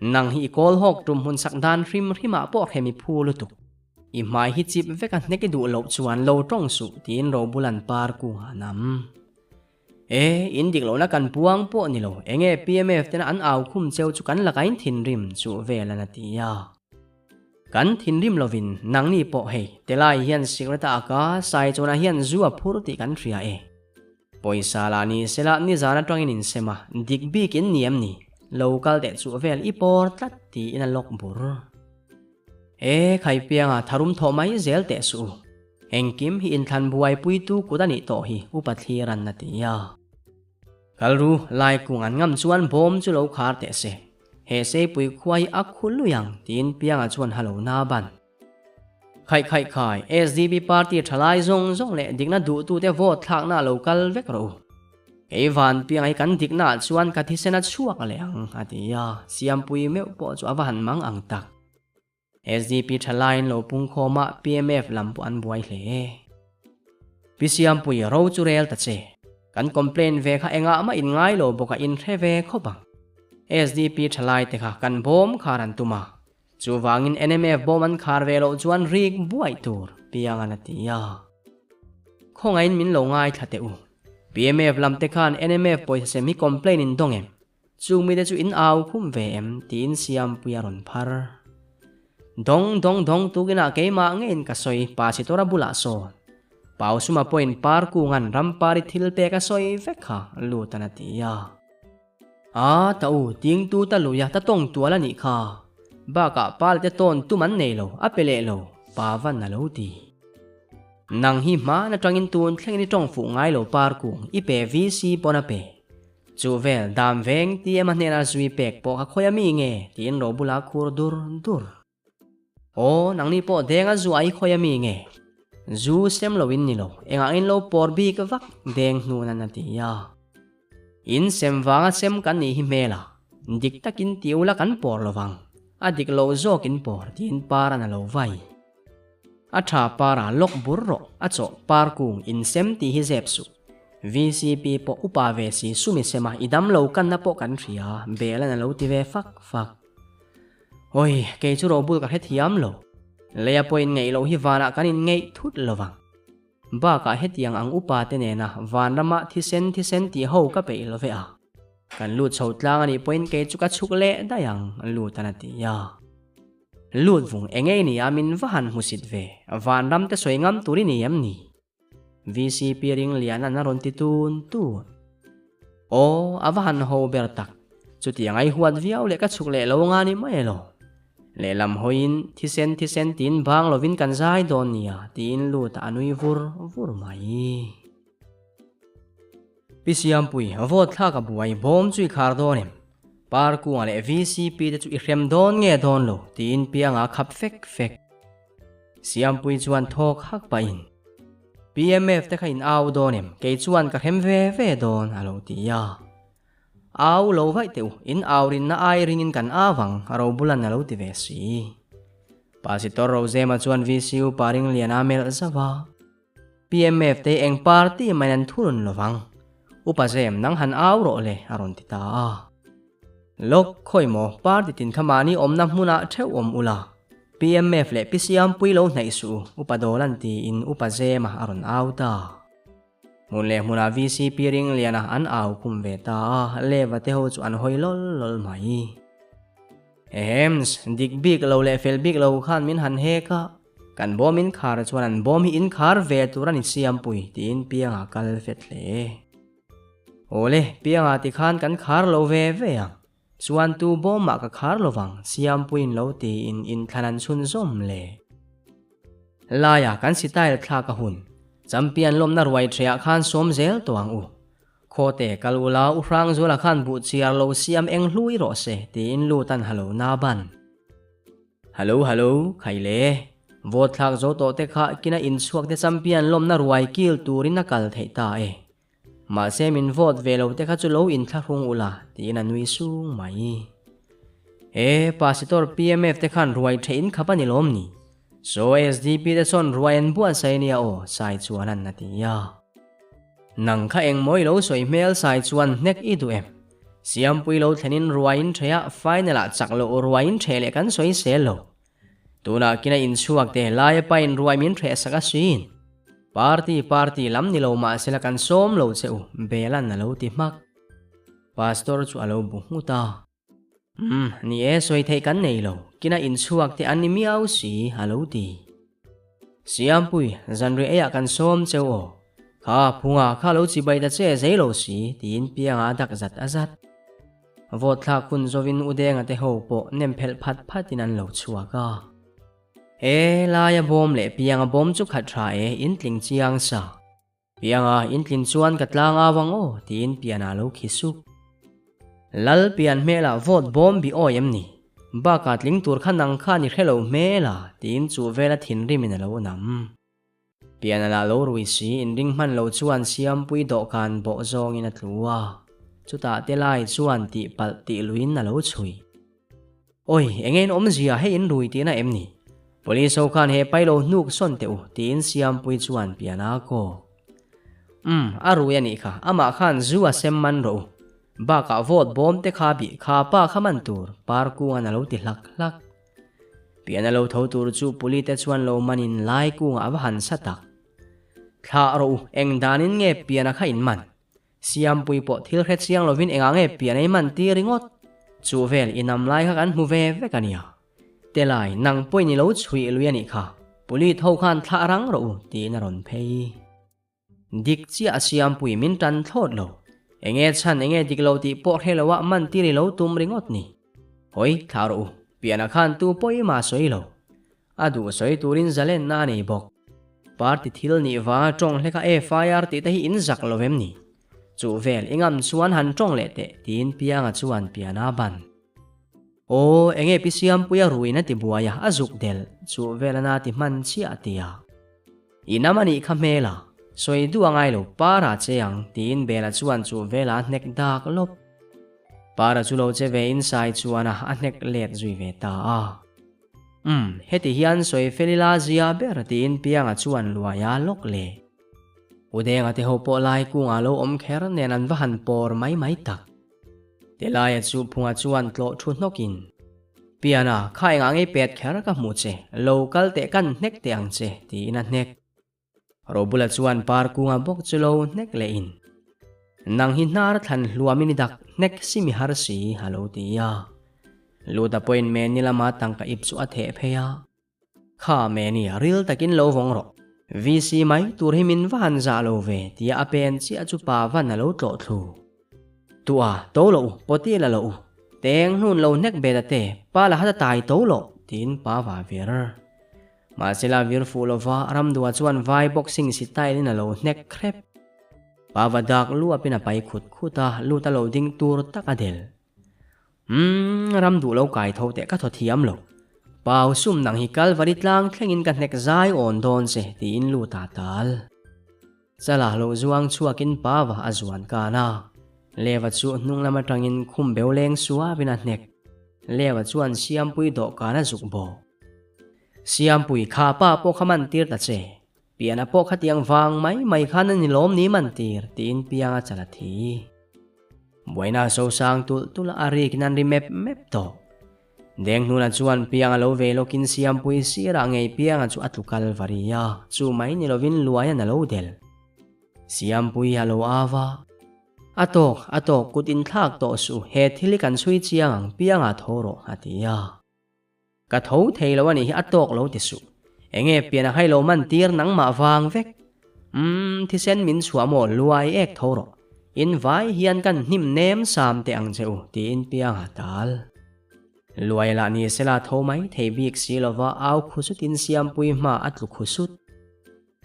Nang hi i kawl hawk tum hmun sak dan hrim hrimah pawh hrem i phu lutuk. I hmai hi chip vek a hnek i duh loh chuan lo tawng suh, tiin Robulan Parkunga a nam. E, in dik lohna kan puang pawh ni lo, enge PMF tena an au khum cheu chu kan lakain thinrim chu vel an a ti a. Kan thinrim lovin nangni pawh hei, telai hian cigarette a ak a, Saichawna hian zu a phur tih kan hria e. Pawisa lah ni sela nizan atangin in sem a, dik bik in ni em ni? Lo kal teh chu vel i pawr tlat tiin a lawk bur. E, Khaipianga tharum thawh mai zel teh suh u. Engkim hi inthlan buaipuitu kut a nih tawh hi Upa Thliran a ti a. Kal ru, Laikung an ngam chuan bawm chu lo khar teh se. He Seipui khua hi a khu lui ang tiin Pianga chuan halo na ban. Khaih khaih khai, SDB party thalai zawng zawng leh dikna duhtute vote thlakna lo kal vek rawh u. Kei van Pianga hi kan dikna ah chuan ka thisen a chhuak leh ang a ti a, Siampui meuh pawh chu a va han mang ang tak. SDP thalaiin lo pungkhawm a, PMF lam pawh an buai hle. Pi Siampui, ro chu rel ta che. Kan complaint ve kha engah mah in ngai lo bawk a in hre ve khawp ang. SDP thalai te kha kan bawm khar an tum a, chuvangin NMF bawm an khar ve loh chuan rik buaih tur, Piangan a ti a. Khawngaihin min lo ngaithla teh u. PMF lam te khan NMF pawisa sem hi complaint in dawng em? Chung mite chu in au khum ve em? tiin Siampuia a rawn phar. Dawng dawng dawng tukinah keimah ngeiin ka sawi Pasitora bulah sawn. Pau Suma pawhin Parkunga'n rampari thil pek a sawi vek kha Lutan a ti a. A, ta u, tingtu ta lui a, ta tawng tual a nih kha. Bakah pal te tawn tum an nei lo, a pe leh lo, Pa van a lo ti. Nang hi hmaan atangin tun thlengin i tawng fuh ngai lo Parkung, i pe VC pawn a pe. Chu vel, dam veng ti ema hnena zui pek pawh kha khawi a mi nge? tiin ro bula khur dur dur. Aw, nangni pawh denga zu ai khawi a mi nge? Zu sem lo in ni lo, engah in lo pawr bik vak deng hnun an a ti a. In sem vanga sem kan nih hi hmel a, dik takin ti ula kan pawr lovang, a dik lo zawk in pawr tiin par an a lo vai. A tha para lawk bur rawh, a chawh par kung insem tih hi zep suh. VCP pawh upa ve si sumi sema i dam lo kanna pawh kan hria, Belan a lo ti ve fak fak. Awi, kei chu robul ka hrethiam lo. Leia pawh inngeih loh hi vanah kan inngeih thut lo vang. Bakah hetiang ang upa te nena vanrama thisen thisen tih ho ka peih lo ve a. Kan lut chho tlang a nih pawhin kei chu ka chhuk leh daih ang, lut an a ti a. Lut vung eng ei nia min va han hmusit ve, vanram te sawi ngam tur i ni em ni? VCP ring lian an a rawn ti tun tun. Aw, a va han ho ber tak. Chutiang ai huat viau leh ka chhuk leh lo nga ni mai elo. Lehlam hawiin thisen thisen tiin bang lovin kan zai dawn nia tiin lut a nui vur vur mai. Pi Siampui, vote thlak a buai bawm chu i khar dawn em? Parkunga leh VCP te chu i hrem dawn nge dawn lo tiin Pianga a khap fek fek. Siampui chuan thawk hak pahin, PMF te kha in au dawn em? Kei chuan ka hrem ve ve dawn a lo ti a. Au lo vaih teh u, in au rinna ai ringin kan au ang, Robulan a lo ti ve si. Pasitor Rozema chuan VCU pa ringlian a melh zauh a. PMF te eng party main an thurun lo vang. Upa Zem, nang han au rawh le, a rawn ti ta a. Lawk, khawi maw, party tin kha mahni awmna hmunah theuh awm ula. PMF leh Pisiampui lo hnaih suh u, Upa Dawlan tiin Upa Zema a rawn au ta. Hmun leh hmunah VCP Ringliana an au khum ve ta a, Leva te ho chu an hawi lawl lawl mai. Ehems, dik bik lo leh fel bik lo khan min han hek a, kan bawm inkhar chuan an bawm hi inkhar ve tur a ni Siampui tiin Pianga kal fet hle. Awle, Pianga tikhan kan khar lo ve ve ang. Chuan tu bawmah ka khar lovang Siampuiin lo tiin inthlan an chhun zawm le. Laia kan sitile thlak a hun. Champion lawmna ruai ṭhehah khan sawm zel tawh ang u. Khawte kal ula u Hrangzuala khan buh chiar lo siam eng hlui rawh se tiin lut an halo na ban. Hallo hallo, khai le. Vote thlak zo tawh te kha kina inchhuak te champion lawmna ruai kil turin a kal theih ta e. Mahse min vote ve lo te kha chu lo inthlahrung ula tiin a nui sung mai. E, Pasitor PMF te khan ruai ṭheih in khap a ni lawm ni? Saw SDP te sawn ruai an buatsaih nia aw, Sai chuan an a ti a. Nang kha engmaw i lo sawi hmel Sai chuan hnek i duh em? Siampui lo thlenin ruai in ṭheih a, final ah chak loh ruai in ṭheh leh kan sawi sel lo. Tunah kina inchhuak te laia pain ruai min hreh sak a sin. Party party lam ni lo mahsela kan sawm lo che u, Belan a lo ti hmak. Pastor chu a lo bu nghut a. Umm, ni e, sawi theih kan nei lo, kina inchhuak te an ni miau si, a lo ti. Siampui, zanriah eiah kan sawm che u aw. Kha, phunga kha lo chibai ta che zei lo si, tiin Pianga a dak zat a zat. Vote thlak hun zawin Udenga te ho pawh nem phelh phat phatin an lo chhuak a. E, laia bawm leh Pianga bawm chu khat tha e, in tling chiang sa. Pianga, in tlin chuan ka tlang au ang aw, tiin Piana lo khi sup. Lal Pian hmelah vote bawm bi awi em ni? Bakah tling tur kha nang khan i hre lo hmel a, tiin chu vela thinrimin a lo nam. Pian a lah lo rui si, inring hman lo chuan Siampui dawhkan bawh zawngin a tlu a, chutah te lai chuan tih palh tih luin a lo chhui. Awi, enge in awmzia hei in rui tihna em ni? Police ho khan he pai lo hnuk sawn teh u, tiin Siampui chuan pian a kawk. Umm, a rui a nih kha, amah khan zu a sem man rawh u. Bakah vote bawm te kha bih kha pa kha man tur, Parkunga'n a lo ti hlak hlak. Pian a lo tho tur chu puli te chuan lo manin lai kungah a va han sa tak. Thlah rawh u, eng danin nge pian a kha in man? Siampui pawh thil hre chiang lovin engah nge pian a i man tir ringawt? Chu vel i nam lai kha kan hmu ve vek a nia. Telai, nang pawhin i lo chhuih lui a nih kha, puli tho khan thlah rang rawh u, tiin a rawn phei. Dik chiah a Siampui min tan thlawt lo. Enge chhan enge dik lo tih pawh hre lo ah man tir i lo tum ringawt ni. Hawi, thlah rawh u, pianah khan tu pawh i mah sawi lo. A duh sawi turin zalenna a nei bawk. Party thil nih vanga tawng hlek a FIR tih te hi in zak lo em ni? Chu vel i ngam chuan han tawng leh teh tiin Pianga chuan piana a ban. Aw, enge Pi Siampuia ruin a ti buai a, a zuk del, chu vel a na ti hman chiah a ti a. I nam a nih kha hmel a, sawi duh a ngai lo, Para che ang, tiin Bela chuan chu vela a hnek dak lawp. Para chu lo che ve in sai chuan a, a hnek let zui ve ta a. Umm, heti hian sawi fel ila zia ber tiin Pianga chuan luai a lawk le. Udenga te ho pawh lai kungah lo awm kher nen an va han pawr mai mai tak. Telaia chu phunga chuan tlawh thu hnawkin, Piana, kha engah ngei pet kher ka hmuh che, lo kal teh kan hnek teh ang che, tiin a hnek. Robula chuan par kunga bawk chu lo hnek lehin, Nang hi hnar thlan hluamin i dak hnek si mi har si, a lo ti a. Luta pawhin Meni lama tangka ip chu a theh phei a. Kha Meni, ril takin lo vawng rawh. VC mai tur hi min va han zah lo ve, tia a pen chiah chu pa van a lo tlawh thlu. Tua, to lo u, pawti la lo u. Teng hnun lo hnek ve ta te, pa la hat a tai to lo, tiin pa va vir. Mahsela vir fuh lova Ramdua chuan vai boxing style in a lo hnek hrep. Pava dak luapin a pai khut khut a, lut a lo ding tur tak a del. Umm, Ramduh lo kai tho teh ka thaw thiam lo. Pau sum nang hi Kalvari tlang thlengin ka hnek zai awn dawn che tiin lut a tal. Chala lo zuang chhuakin Pava a zuan kan a. Leva chu hnung lam atangin khum beu leng suavin a hnek. Leva chuan Siampui dawhkan a zuk bawk. Siampui kha pa pawh kha man tir ta che. Piana pawh khatiang vang mai mai khan a ni lawm ni man tir tiin Pianga chala thi. Buaina sosang tulh tulh a a rikin an ri mep mep tawh. Deng hnuna chuan Pianga lo ve lawkin Siampui sirah ngei Pianga chu a tlu kal va ri a, chu mai ni lovin Luaian a lo del. Siampui a lo au a. A tawk, a tawk, kut inthlak tawh suh, he thil hi kan chhui chiang ang, Pianga tho rawh, a ti a. Ka tho thei lo a nih hi a tawk lo ti suh. Enge pian a hai lo man tir nangmah vang vek. Umm, thisen min chhuah maw luai ek tho rawh. In vai hian kan hnim nem sam teh ang che u, tiin piang a tal. Luai lah ni sela tho mai thei bik si lova au khu sutin Siampui hma a tlu khu sut.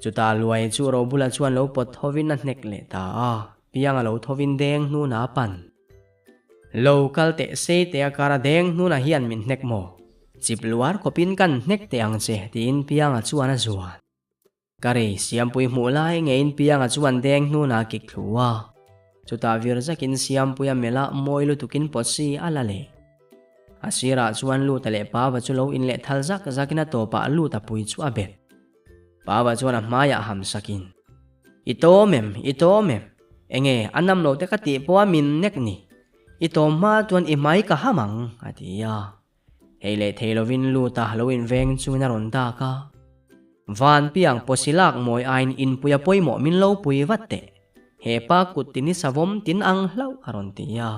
Chutah luai chu Robula chuan lo pawt thovin a hnek leh ta a, piang a lo thovin deng hnuna a pan. Lo kal teh sei teh a kar a deng hnunah hian min hnek maw? Chip luar khawpin kan hnek teh ang che tiin Pianga chuan a zuan. Ka rei Siampui hmuh lai ngeiin Pianga chuan deng hnunah a kik thlu a. Chutah vir zakin Siampuia mela mawi lutukin pawtsi a la leh. A sirah chuan Luta leh Pava chu lo inleh thal zak zakin a tawpah Luta pui chu a bet. Pava chuan a hmaiah ham sakin, I tawm em? I tawm em? Enge, a nam lo te ka tih pawh a min nek ni. I tawm hma chuan i hmai ka ham ang, a ti a. Hei leh thei lovin lut a lo inveng chungin a rawn dak a. Van piang pawsi lak mawi aiin inpui a pawimawh min lo pui vat teh. He pa kut tin i savawm tin ang hlauh, a rawn ti a.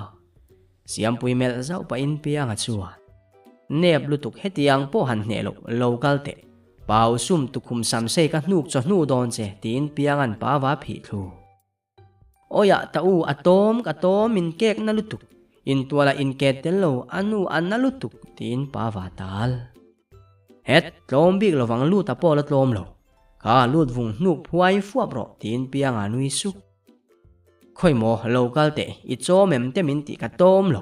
Siampui melh zauh pahin Pianga chuan, Nep lutuk hetiang pawh han hneh loh, lo kal teh. Pau sum tukhum sam sei ka hnuk chaw hnu dawn che, tiin Pianga'n pava phih thlu. Awiah ta u, a tawm ka tawm in kek na lutuk, intualah in ket tel lo, a nu a na lutuk, tiin pava tal. Het, tlawm bik lovang lut a pawh la tlawm lo. Kha lut vung hnuk phuai fuap rawh, tiin Pianga nui suk. Khawi maw, lo kal teh, i chawm em te min tih ka tawm lo.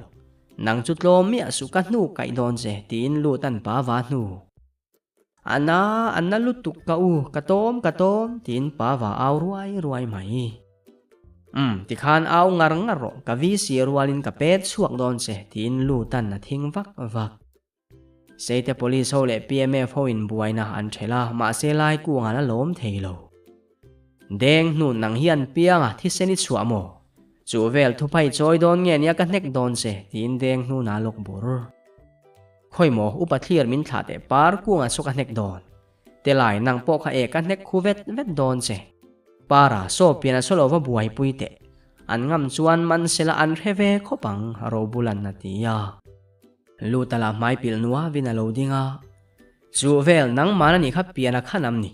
Nang chu tlawm miah suh ka hnuk kaih dawn che, tiin lut an pa va hnu. A na, a na lutuk ka u, ka tawm, ka tawm, tiin pa va au ruai ruai mai. Umm, tikhan au ngar ngar rawh, ka VC rualin ka pet chhuak dawn che, tiin lut an a thing vak vak. Seite Police ho leh PMF ho in buaina an ṭhelh a, mahse lai kungah la lawm thei lo. Deng hnu nang hian pianga thisen i chhuah maw? Chu vel thuphai chawi dawn nge nia ka hnek dawn che, tiin deng hnuna lawk bur. Khawi maw, upa thlir min thlah teh par kungah saw ka hnek dawn. Telai nang pawh kha e ka hnek khu vet vet dawn che. Para, saw pian a saw lo va buaipui teh. An ngam chuan man sela an hre ve khawp ang, Robulan a ti a. Luta lah hmai pilh nuavin a lo ding a, Chu vel nangman a nih kha pian a khan am ni.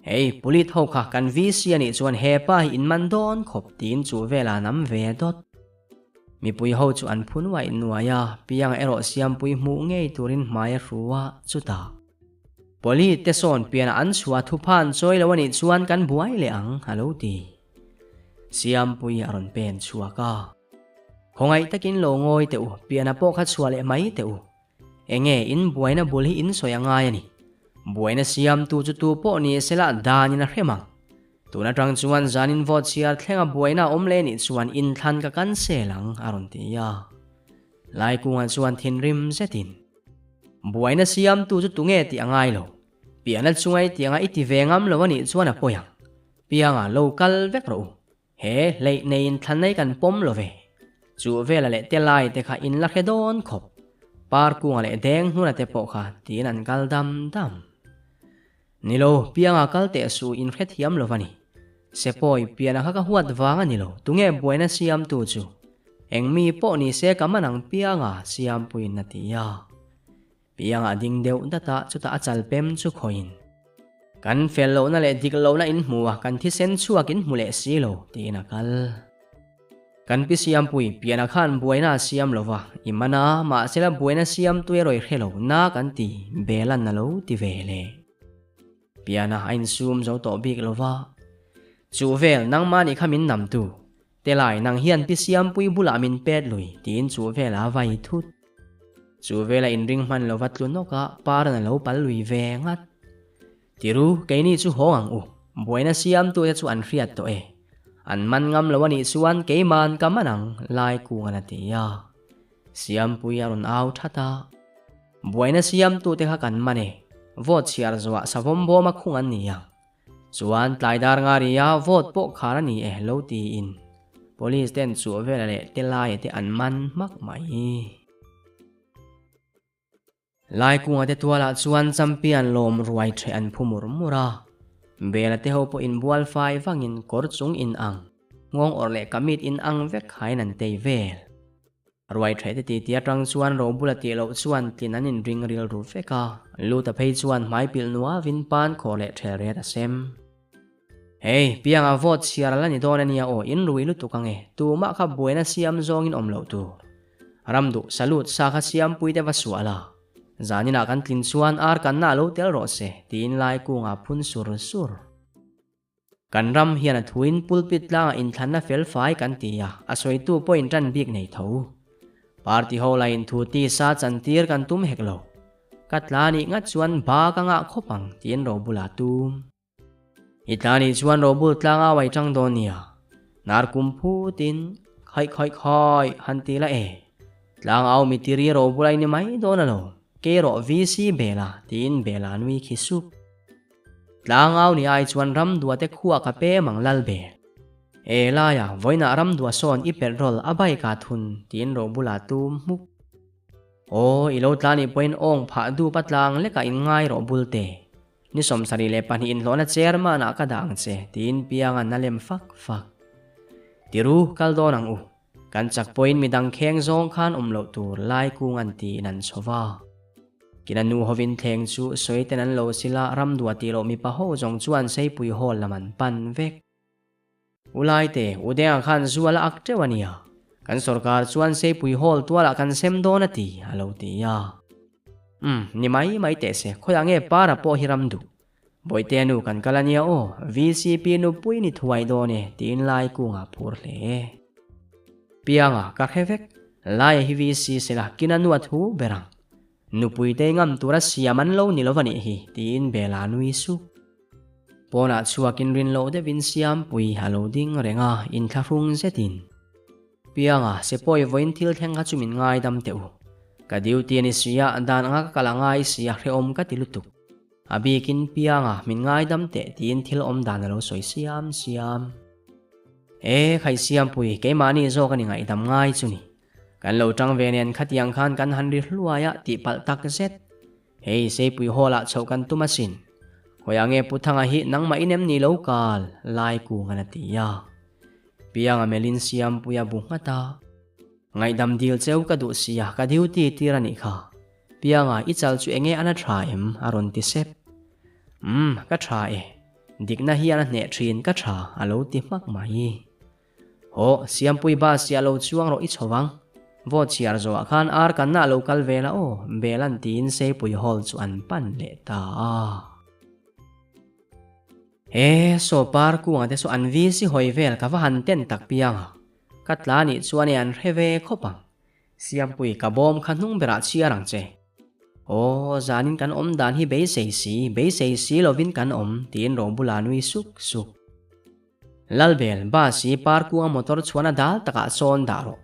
Hei, Pulit ho kha kan VC a nih chuan he pa hi in man dawn khawp tiin chu velah an am ve dawt. Mipui ho chu an phu nuaih nuai a, Pianga erawh Siampui hmuh ngei turin hmai a hru a, chutah. Pulit te sawn pianah an chhuah thuphan chawi lo a nih chuan kan buai leh ang, a lo ti. Siampui a rawn pen chhuak a. Khawngaih takin lo ngawi teh u, piana pawh kha chhuah leh mai teh u. Enge in buaina bul hi in sawi a ngai a ni. Buaina siamtu chu tu pawh ni sela danin a hrem ang. Tun atang chuan zanin vote chhiar thlenga buaina a awm leh nih chuan inthlan ka cancel ang, a rawn ti a. Laikunga chuan thinrim zetin. Buaina siamtu chu tunge tih a ngai lo. Piana chungai tianga i ti ve ngam lo a nih chuan a pawi ang. Pianga lo kal vek rawh u. He hleih neiin thlanei kan pawm lo ve. Chu vela leh te lai te kha in la hre dawn khawp. Par kunga leh deng hnuna te pawh kha tiin an kal dam dam. Ni lo, pianga kal teh suh in hrethiam lo va ni. Sepawi piana kha ka huat vang a ni lo, tunge buaina siamtu chu? Eng mi pawh ni se ka man ang pianga siampuiin a ti a. Pianga ding deuh dat a, chutah a chal pem chu khawiin, Kan fel lohna leh dik lohna in hmu a, kan thisen chhuak in hmu leh si lo, tiin a kal. Kan pi Siampui, piana khan buaina a siam lo va, i man a, mahsela buaina siamtu erawh i hre lo, na kan ti, Belan a lo ti ve le. Piana a insum zo tawh bik lo va. Chu vel, nangmah nih kha min namtu. Telai, nang hian pi Siampui bulah min pet lui, tiin chu vel a vai thut. Chu vela inring hman lo va tlu nawk a, Paran a lo pal lui ve ngat. Tiru, keini chu haw ang u. Buaina siamtute chu an hriat tawh e. An man ngam lo a nih chuan keiman ka man ang, Lai Kungan a ti a. Siampui a rawn au that a. Buaina siamtute kha kan man e. Vote chhiar zawhah savawm bawma khung an ni ang. Chuan tlai dar nga ri a vote pawh khar a ni e lo tiin Police ten chuah vela leh te laia te an man hmak mai. Laikunga te tualah chuan champion lawm ruai ṭheh an phu mur mur a. Bela te ho pawh inbual fai vangin kawr chung in ang, nghawng awrh leh kamit in ang vek khain an tei vel. Ruai ṭheh te titi aṭang chuan robula tih loh chuan tlin an inring rilru vek a, Luta phei chuan hmai pilh nuavin pan khawh leh ṭhel ret a sem. Hei, pianga vote chhiar a la ni dawn a nia aw, in rui lutuk ang e, tumah kha buaina siam zawngin awm loh tur. Ramduh, salute sa kha siampui te va suah la. Zaninah kan tlin chuan ar kanna a lo tel rawh se, tiin Laikunga phun sur sur. Kan ram hian a thuin pulpit tlangah inthlanna fel fai kan ti a, a sawitu pawhin tan bik nei tho. Party ho lain thu tisa chantir kan tum hek lo. Ka tla nih ngat chuan ba ka ngah khawp ang tiin Robula tum. I tla nih chuan Robul tlanga uai tang dawn nia. Nar kum phutin khaih khaih khaih han ti la e. Tlang au mitiri Robula i ni mai dawn alo. Kei rawh VC Bela tiin Bela nui khi sup. Tlangau ni ai chuan ramdua te khua ka pem ang lal be. E laia, vawiinah ramdua sawn i petrol a bike ah thun tiin ro bulah tum hmuk. Aw, i lo tla nih pawhin awng phah dup a tlang lekah in ngai rawh bul te. Ni 72 inhlawhna chairman ah ka dah ang che tiin piangan a lem fak fak. Tiru, kal dawn ang u. Kan chak pawhin midang kheng zawng khan awm loh tur lai kung an tiin an chho va. Kina nu hovin thleng chu sawi ten an lo sil a, ram dua tih loh mipa ho zawng chuan seipui hawl lam an pan vek. U Laite, U Denga khan zu a la ak teuh a nia. Kan sorkar chuan seipui hawl tualah kan sem dawn a ti, a lo ti a. Umm, ni mai mai teh se, khawiah nge para pawh hi ram duh? Bawihte nu kan kal a nia aw, VCP nupui ni thuai dawn e tiin lai kungah phur hle. Pianga ka hre vek, laia hi VC sela kina nu a thu ber ang. Nupui te ngam tura siam an lo ni lo va nih hi tiin Bela nui sup. Pawnah chhuakin rin loh deuhin Siampui a lo ding reng a, inthlahrung zetin. Pianga, Sepawi vawiin thil thleng kha chu min ngaidam teh u. Ka duty a ni sia, dan anga ka kal a ngai sia hrehawm ka ti lutuk. A bikin pianga min ngaidam teh tiin thil awm dan a lo sawi siam siam. E, khai Siampui, keimahni zawk a ni ngaihdam ngai chu ni. Kan lo tang ve nen khatiang khan kan han ri hluai a tih palh tak zet. Hei, Seipui Hall ah chhoh kan tum asin. Khawiah nge Pu Thanga hi nangmah inem ni lo kal, Lai Kungan a ti a. Pianga melhin Siampui a bu nghat a. Ngaihdam dil cheu ka duh sia, ka duty tir a nih kha. Pianga, i chal chu enge an a tha em? a rawn ti sep. Umm, ka tha e. Dikna hian a hneh thin ka tha, a lo ti hmak mai. Hawh, Siampui bus hi a lo chuang rawh i chho vang. Vote chhiar zawhah khan ar kanna a lo kal ve la aw, Belan tiin Seipui Hall chu an pan leh ta a. He, saw par kungah te saw an VC hawi vel ka va han ten tak Pianga. Ka tla nih chuan e an hre ve khawp ang. Siampui, ka bawm kha hnung berah chhiar ang che. Aw, zanin kan awm dan hi beisei si, beisei si lovin kan awm, tiin Robula nui suk suk. Lalbel, bus hi par kunga motor chhuan a dal takah sawn dah rawh.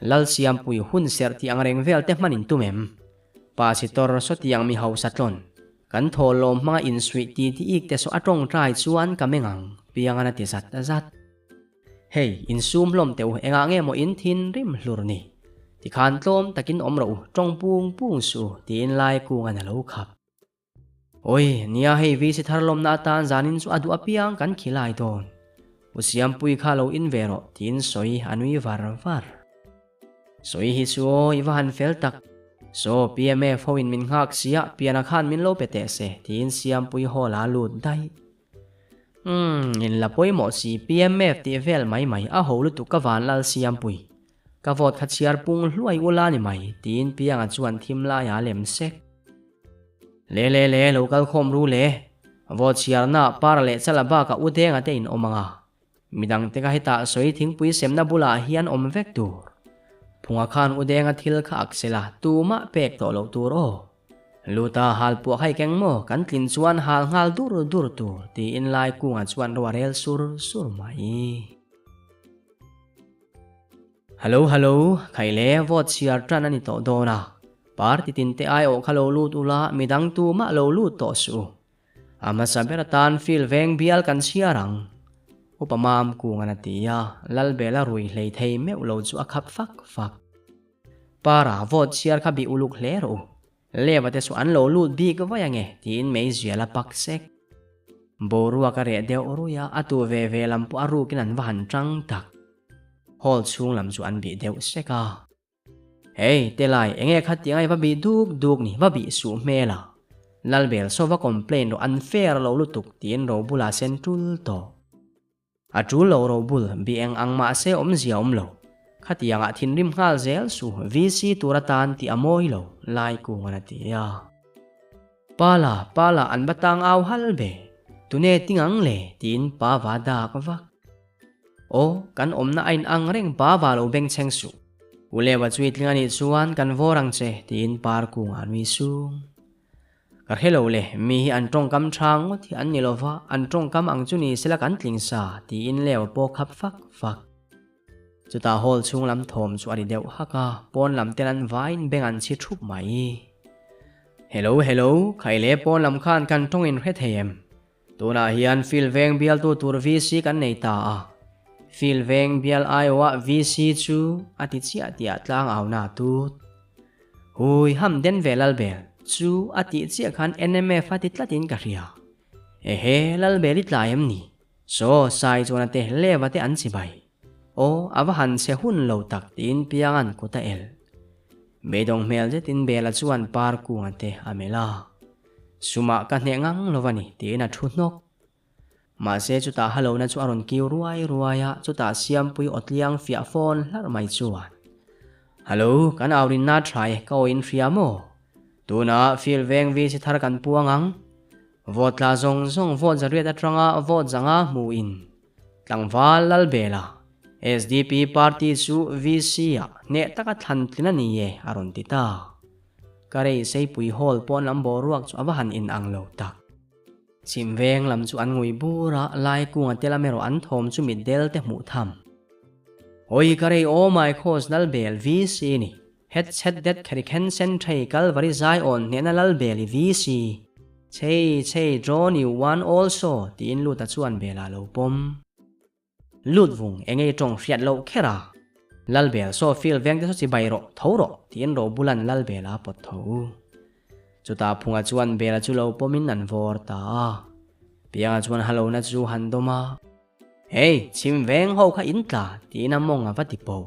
Lal Siampui, hun serh tih ang reng vel te hman in tum em? Pasitor sawtiang mi hausa tlawn, kan thawhlawm hmanga insuih ti ti ik te saw a tawngtai chuan ka meng ang, Piangan a ti zat zat. Hei, insum hlawm teh u, engah nge maw in thinrim hlur ni? Tikhan tlawm takin awm rawh u, tawng pung pung suh u, tiin Laikungan a lo khap. Awi, nia hei VC thar lawmna atan zanin chu a duh apiang kan khilai dawn. U Siampui kha lo in ve rawh tiin sawi a nui var var. Sawi hi chu aw i va han fel tak. Saw PMF ho in min nghak sia piana khan min lo pe teh se tiin Siampui hall ah a lut daih. Umm, in la pawimawh si PMF tih vel mai mai a ho lutuk ka van lal Siampui. Ka vote kha chhiar pung hluai ula ni mai tiin Pianga chuan thim laiah a lem sek. Le le le, lo kal khawm ru le. Vote chhiarna par leh chala bakah u denga te in awm ang a. Midang te kha hetah sawi thingpui semna bulah hian awm vek tur. Phunga khan u denga thil kha ak sela tumah pek tawh loh tur aw. Luta hal puah khai keng maw kan tlin chuan hal nghal dur dur tur tiin lai kungah chuan ro a rel sur sur mai. Hello hello, khai le vote chhiar tan a ni tawh dawn a, party tin te aiawh kha lo lut ula midang tumah lo lut tawh suh u. A hmasa ber atan field veng bial kan chhiar ang. Upa Mam Kungan a ti a, Lalbela rui hlei thei meuh lo chu a khap fak fak. Para vote chhiar kha bih uluk hle rawh u. Leva te chu an lo lut bik vaih ange tiin meizial a pak sek. Boruak a reh deuh ruih a, a tu ve ve lam pawh a rukin an va han tang tak. Hall chhung lam chu an bih deuh sek a. Hey, Telai, enge kha tiang a i va bih duk duk ni, va bih suh hmel a. Lalbel saw va complain rawh an fair lo lutuk tiin Robula sen tul tawh. A tul lo robul, bi eng ang mahse awmzia awm lo. Khatiangah thinrim nghal zel su, VC tur atan tih a mawi lo, Lai Kungan a ti a. Pala, Pala an va tang au hal ve, tune ting ang le? tiin pa va dak vak. Aw, kan awmna a in ang reng pa va lo bengchheng suh. U Lewa chu i tling a nih chuan kan vawr ang che, tiin Par Kunga a nui sung. Ka hre lo le, mi hi an tawngkam tha ngawt hi an ni lo va, an tawngkam ang chu ni sela kan tling sa, tiin Leo pawh khap fak fak. Chutah hall chhung lam thawm chu a ri deuh hak a, pawn lam ten an vaiin beng an chhi thup mai. Hello hello, khai le pawn lam khan kan tawng in hre thei em? Tunah hian field veng bialtu tur VC kan nei ta a, field veng bial aiawah VC chu a ti chiah tih ah tlang au na tut. Hui ham den ve Lalbel chu a tih chiah khan NMF a ti tlatin ka hria. Ehe Lalbel i tlai em ni? Saw sai chuan a te leva te an chibai. Aw a va han che hun lo tak tiin Pianga'n kut a el. Beidawng hmel zetin Bela chuan par kunga te a melh a. Sumah ka hneh ngang lo a ni tiin a thu hnawk. Mahse chutah halona chu a rawn kiu ruai ruai a, chutah Siampui awtliang fiah fawn hlarh mai chuan, Hallo, kan aurinna tha e, ka aw in hria maw? Tunah field veng VC thar kan puang ang. Vote tla zawng zawng vote zariat atanga vote zanga hmu in Tlangval Lalbela, SDP party chu VC ah hneh taka thlan tlin a ni e a rawn ti ta. Ka rei Seipui Hall pawn lam boruak chu a va han in ang lo tak. Chhim veng lam chu an ngui bur a, lai kunga te lam erawh an thawm chu mitdel te hmuh tham. Hawi ka rei aw mai khaws Lalbel VC ni, het chhet det kheri khen sen thei Kalvari zai awn hnehna Lalbel i VC, chei chei drawn you one also tiin Luta chuan Bela lo pawm. Lut vung eng ei tawng hriat loh kher a, Lalbel saw fil veng te saw chibai rawh, tho rawh, tiin Robulan Lalbela a pawt tho. Chutah Phunga chuan Bela chu lo pawmin an vawr ta a. Pianga chuan halona chu han dawm a, Hey, chhim veng ho kha in tla, tiin a mawng a va ti poh.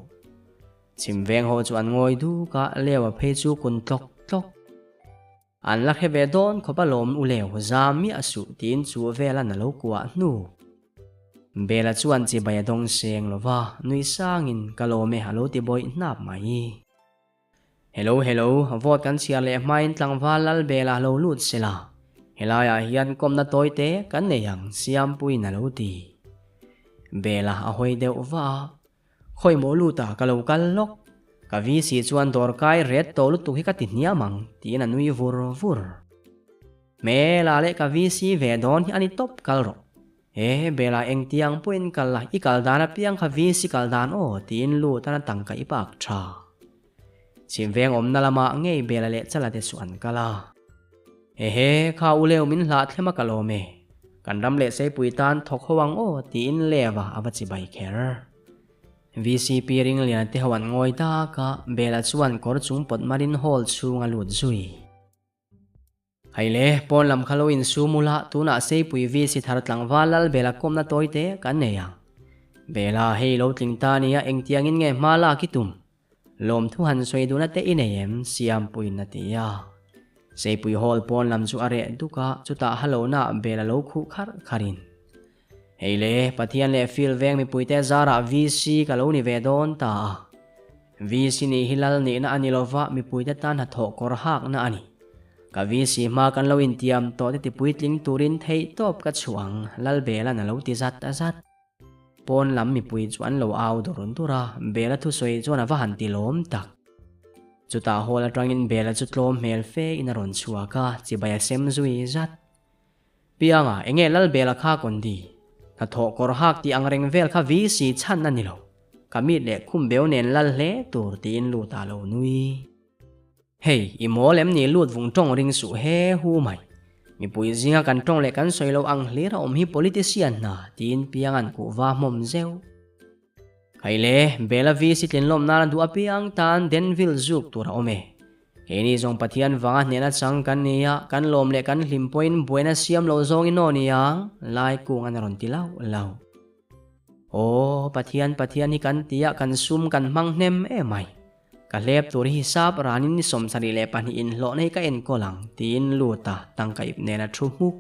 Chhim veng ho chu an ngawi duk a, Leo-a phei chu kun tlawk tlawk. An la hre ve dawn khawp a lawm u leu za miah suh tiin chu vel an a lo kuah hnu. Bela chuan chibai a dawng seng lo va, nui sangin ka lawm e a lo ti bawih hnap mai. Hello hello, vote kan chhiar leh hmain tlangval lal Bela lo lut sela, helaiah hian kawmna tawi te kan nei ang Siampuiin a lo ti. Bela a hawi deuh va a. Khawi maw lut a, ka lo kal lawk. Ka VC chuan dawr kai ret tawh lutuk hi ka ti hniam ang, tiin a nui vur vur. Hmela leh ka VC ve dawn hi a ni tawp kal rawh. He Bela engtiang pawhin kal la, i kal dan apiang kha VC kal dan aw, tiin lut a na tangka i pak tha. Chhim veng awmna lamah ngei Bela leh Chala te chu an kal a. Ehe, kha u leu min hlah thlem a ka lawm e. Kan ram leh Seipui tan thawk ho ang aw tiin Leva a va chibai kher. VCP Ringliana te ho an ngawi dak a, Bela chuan kawr chung pawt marin hall chhung a lut zui. Hei le, pawn lam kha lo insum ula, tunah Seipui VC thar tlangval lal Bela kawmna tawi te kan nei ang. Bela, hei lo tling ta nia, engtiangin nge hma lak i tum? Lawmthu han sawi duhna te i nei em? Siampuiin a ti a. Seipui Hall pawn lam chu a reh duk a, chutah halona Bela lo khuh kharh kharhin. Hei le, Pathian leh Field veng mipuite zarah VC ka lo ni ve dawn ta a. VC nih hi lal nihna a ni lova, mipuite tan hnathawh kawr hakna a ni. Ka VC hma kan lo intiam tawh te tipuitling turin theihtawp ka chhuah ang, Lal Bela'n a lo ti zat zat. Pawn lam mipui chu an lo au dawr dur a, Bela thusawi chuan a va han ti lawm tak. Chutah hall atangin Bela chu tlawm hmel fe in a rawn chhuak a, chibai a sem zui zat. Pianga, enge Lal Bela kha Kondi? Hnathawh kawr hak tih ang reng vel kha VC chhan a ni lo. Ka mit leh khum beu nen lal hle tur tiin lut ah lo nui. Hei, i mawl em ni lut vung tawng ring suh he hu mai. Mipui zinga kan tawng leh kan sawi lo ang hlir a awm hi politician hna tiin Pianga'n kuhva hmawm zeuh. Hei le, Bela VC tlinlawm nana duh apiang tan Denville zuk tur a awm e. Keini zawng Pathian vanga hnehna chang kan ni a, kan lawm leh kan hlim pawhin buaina siam loh zawngin aw ni ang, lai kung an rawn ti lauh lauh. Aw, Pathian, Pathian hi kan ti a, kan sum kan hmang hnem em mai. Ka hlep tur hi hisap ranin ni 72 inhlawhna hi ka enkawl ang, tiin lut a, tangka ip nen a thu hmuk.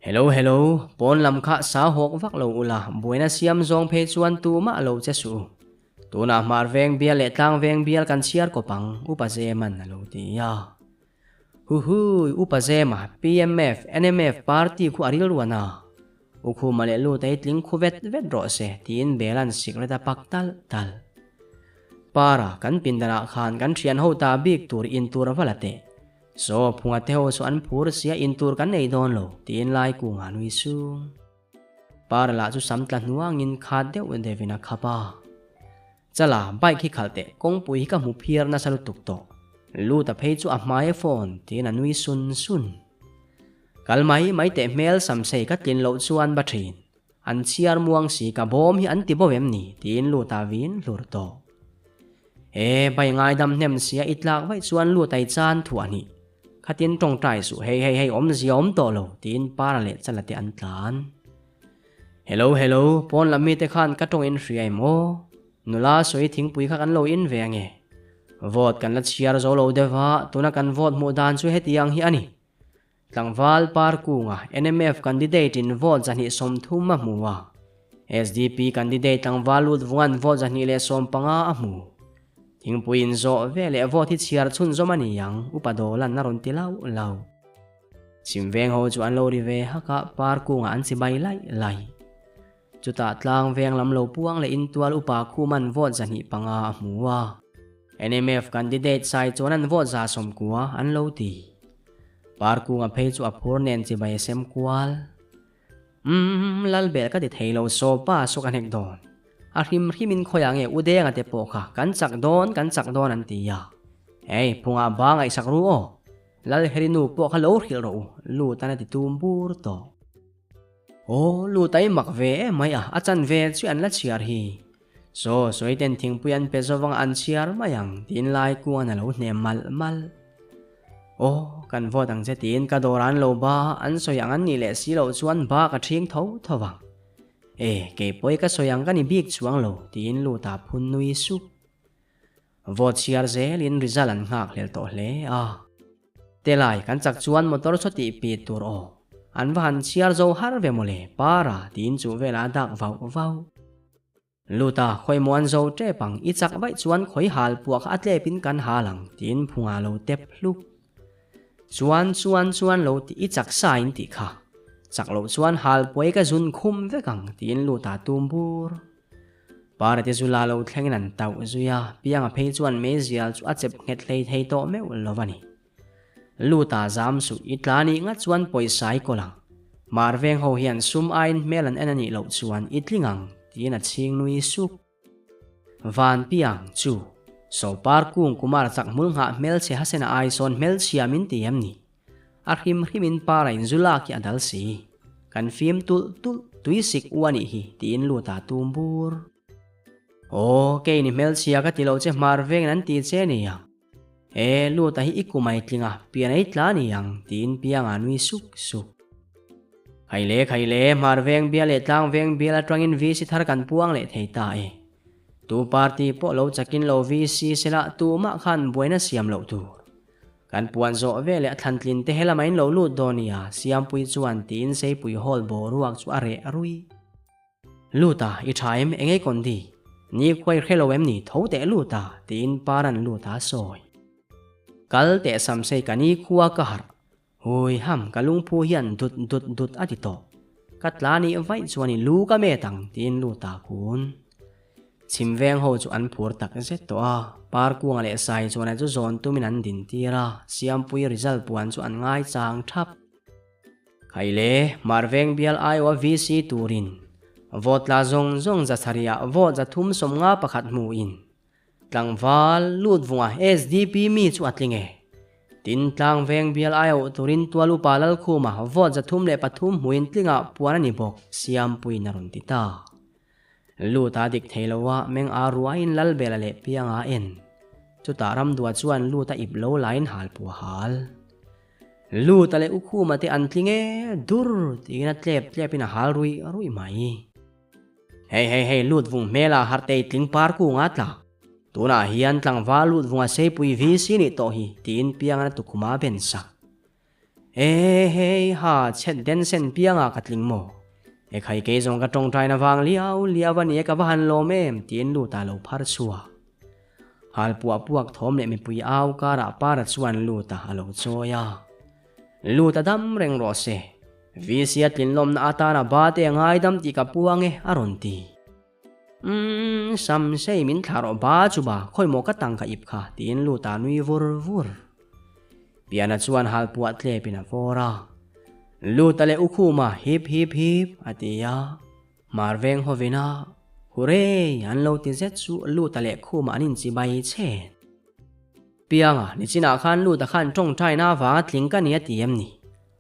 Hello hello, pawn lam kha sa hawk vak lo ula, buaina siam zawng phei chuan tumah lo che suh u. Tunah hmar veng bial leh tlang veng bial kan chhiar kawp ang, Upa Zeman a lo ti a. Huhui, Upa Zema, PMF, NMF party khu a rilruan a. U Khuma leh Luta hi tling khu vet vet rawh se, tiin Bela'n sikret a pak talh talh. Para, kan pindanah khan kan thian ho ta bik tur in tur a va la teh. Saw phunga te ho chu an phur sia in tur kan nei dawn lo, tiin lai kungah nui sung. Para lah chu sam tla hnuangin khat deuh deuhin a khap a. Chala, bike hi khalh teh, kawngpui hi ka hmu phiar nasa lutuk tawh. Luta phei chu a hmai a phone, tiin a nui sun sun. Kal mai mai teh hmel samsei ka tlin loh chuan ba thin. An chhiar muang si ka bawm hi an ti bo em ni? tiin Luta vin hlur tawh. E, bai ngaidam hnem sia i tlak vaih chuan Luta i chan thuah a nih. Khatin tawngtai suh hei hei hei awmzia awm tawh lo tiin Para leh Chala te an tlan. Hello hello, pawn lam mite khan ka tawng in hria em aw? Nula sawi thingpui kha kan lo in ve ange. Vote kan la chhiar zo lo deuh a, tuna kan vote hmuh dan chu hetiang hi a ni. Tlangval Parkunga NMF candidate in vote 130 a hmu a, SDP candidate tlangval Lutvunga'n vote 115 a hmu. Thingpui in zawh ve leh vote hi chhiar chhunzawm a ni ang, Upa Dawlan a rawn ti lauh lauh. Chhimveng ho chu an lo ri ve hak a, Parkunga an chibai laih laih. Chutah tlang veng lam lo puang leh intual upa Khuman vote 205 a hmu a. NMF candidate sai chuan an vote 190 an lo ti. Parkunga phei chu a phur nen chibai a sem kual. Umm, Lalbel ka ti thei lo saw pa saw ka hnek dawn. A hrim hrim in khawiah nge u Denga te pawh kha kan chak dawn kan chak dawn an ti a. Hei, phungah ba ngaihsak ru aw. Lalherinu pawh kha lo hrilh rawh u, lut an a ti tum bur tawh. Aw, lut a i mak ve em mai a, a chanve chu an la chhiar hi. Saw, sawi ten thingpui an pe zo vang an chhiar mai ang, tiin lai kuan a lo hnem malh malh. Aw, kan vote ang che tiin ka dawr an lo ba, an sawi ang an nih leh si loh chuan ba ka ṭhing tho tho vang. E, kei pawh i ka sawi ang ka ni bik chuang lo, tiin lut a phun nui sup. Vote chhiar zelin result an nghak hlel tawh hle a. Telai, kan chak chuan motor saw tih pit tur aw. An va han chhiar zo har ve mawle, para, tiin chu velah a dak vauh vauh. Luta, khawi maw an zo tep ang, i chak vaih chuan khawi hal puah kha a tlepin kan hal ang, tiin phunga lo tep hluk. Chuan, chuan, chuan lo tih i chak sa in tih kha. Chak loh chuan hal puai ka zun khum vek ang, tiin Luta tum bur. Para te chu la lo thlengin an tauh zui a, Pianga phei chuan meizial chu a chep nghet hlei thei tawh meuh lo a ni. Luta zam suh i tla nih ngat chuan pawisa i kawl ang. Mar veng ho hian sum aiin hmel an en a nih loh chuan i tling ang, tiin a chhing nui sup. Van Piang chu. Sopar kung Kumar chak hmul nghah hmelchhe Hasena ai sawn hmelchhia min ti em ni? A hrim hrimin para in zu lak hi a dal si. Kan fim tulh tulh, tui sik u a nih hi tiin lut a tum bur. Aw, kei ni hmelchhia ka ti lo che hmar vengin an ti che nia. E, lut a hi i kum ai tling a, pian ei tla ni ang tiin pianga nui suk suk. Khaile khaile, hmar veng bial leh tlang veng bial atangin VC thar kan puang leh thei ta e. Tu party pawh lo chakin lo VC sela tumah khan buaina siam loh tur. Kan puan zawh ve leh a thlantlin te helama in lo lut dawn nia, Siampui chuan tiin Seipui Hall boruak chu a reh rui. Lut a, i tha em, engei Kondi? Ni khuai hre lo em ni, tho teh lut a, tiin Paran lut a sawi. Kal teh Samsei ka ni khua ka harh. Hui ham, ka lungphu hian dut dut dut a ti tawh. Ka tla nih vaih chuan i lu ka met ang, tiin lut a kun. Chhim veng ho chu an phur tak zet tawh a, Parkunga leh Sai chuan a chu zawn tumin an din tir a, Siampui result puan chu an ngaichang thap. Khaile, Marveng bial aiawha VC turin vote tla zawng zawng zasarihah vote 351 hmuin tlangval lut vunga SDP mi chu a tling e. Tin, Tlangveng bial aiawh turin tual upa Lalkhuma vote 303 hmuin tlingah puan a ni bawk, Siampuiin a rawn ti ta. Lut a dik thei lo a, meng a ruaiin Lalbela leh Pianga a en. Chutah Ramdua chuan lut a ip lo laiin halpuah hal. Luta leh Ukhuma te an tling e, dur tiin a tlep tlepin a hal ruih ruih mai. Hei hei hei lut vung hmela Hartei tling par kunga tla. Tunah hian tlangval lut vunga Seipui VC nih tawh hi tiin Piangana tukhuma a ben sak. E hei ha chhet den sen Pianga ka tling maw? E khai kei zawng ka tawngtaina vang liau liau a ni e ka va han lawm em tiin Luta lo phar chhuak. Hal puah puak thawm leh mipui au karah para chuan lut a a lo chawi a. Lut a dam reng rawh se. VC a tlinlawmna atana ba te a ngaidam tih ka puang e a rawn ti. Umm, Sam sei min thlah rawh ba chu ba, khawi maw ka tangka ip kha tiin lut a nui vur vur. Piana chuan hal puah tlepin a vawr a. Lut a leh Ukhuma hip hip hip a ti a. Hmar veng hovina Hurray! an lo ti zet chu Luta leh Khuma an inchibai chhen. Pianga, nichinah khan Luta khan tawngtaina avanga tling ka ni a ti em ni?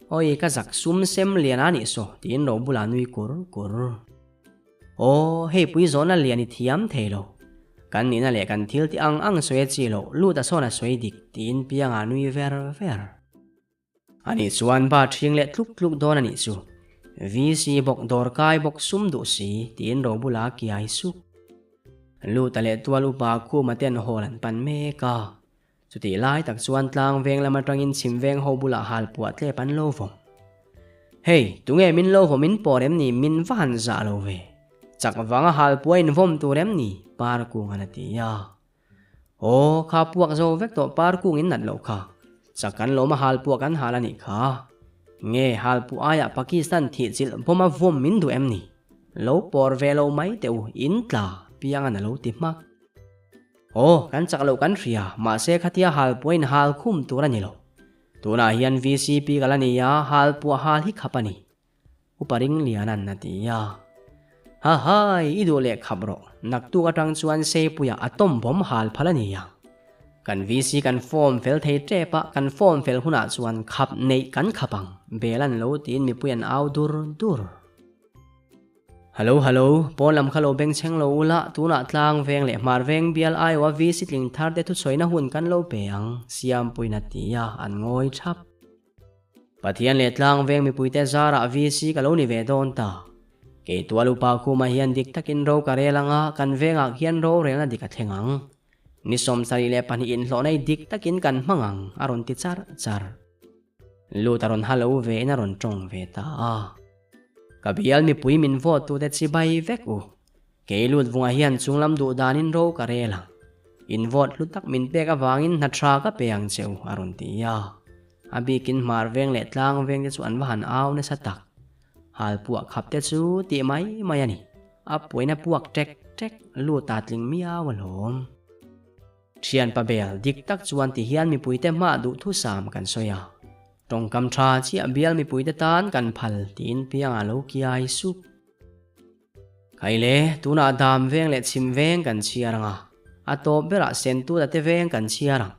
Awi, ka zak sum sem lian a nih saw, tiin ro bulah nui kur kur. Aw, hei pui zawhna lian i thiam thei lo. Kan nihna leh kan thil ti ang ang sawi a chi loh, Luta sawn a sawi dik, tiin Pianga nui ver ver. Ani chuan ba ṭhing leh tluk tluk dawn a nih chu. VC bawk dawr kai bawk sum duh si tiin ro bula kiai sup. Luta leh tual upa Khuma ten hall an pan mek a. Chutih lai tak chuan tlang veng lam atangin chhim veng ho bulah hal puah tlep an lo vawm. Hei, tunge min lo vawm in pawr em ni min va han zah lo ve. Chak vanga hal puah in vawm tur em ni? Parkunga'n a ti a. Aw, kha puak zo vek tawh par kung in nat loh kha. Chak kan lawm a hal puah kan hal a nih kha. Nge hal puah aiah Pakistan thih chilh bawm a vawm min duh em ni? Lo pawr ve lo mai teh u, in tla, Piangan a lo ti hmak. Aw, kan chak loh kan hria, mahse khatia hal puah in hal khum tur a ni lo. Tunah hian VCP ka la ni a, hal puah hal hi khap a ni. Upa Ringliana'n a ti a. Ha hai, i duh leh khap rawh. Naktuk atang chuan Seipuia a tawm bawm hal phal a ni ang. Kan VC kan form fel thei tep a, kan form fel hunah chuan khap neih kan khap ang, Bela'n lo tiin mipui an au dur dur. Hallo hallo, pawn lam kha lo bengchheng lo ula, tunah tlang veng leh hmar veng bial aiawha VC tling thar te thuchhuaina hun kan lo pe ang, Siampuiin a ti a, an ngawi thap. Pathian leh tlang veng mipuite zarah VC ka lo ni ve dawn ta. Kei tual upa khumah hian dik takin ro ka rel anga kan vengah khian rorelna dik a thleng ang. Ni 72 inhlawhna i dik takin kan hmang ang a rawn ti char char. Lut a rawn halo ve in a rawn tawng ve ta a. Ka bial mipui min vote tute chibai vek u. Kei lut vungah hian chunglam duh danin ro ka rel ang. In vote hlu tak min pek avangin hna tha ka pe ang che u a rawn ti a. A bikin hmar veng leh tlang veng te chu an va han au nasa tak. Hal puah khap te chu tih mai mai a ni. A puaina puak ṭek ṭek lut a tling miau alawm. Thianpa bel dik tak chuan ti hian mipuite hmah duhthusam kan sawi a. Tawngkam tha chiah bial mipuite tan kan phal tiin piangah lo kiai sup. Khaile, tunah dam veng leh chhim veng kan chhiar ang a. A tawp berah Sentuta te veng kan chhiar ang.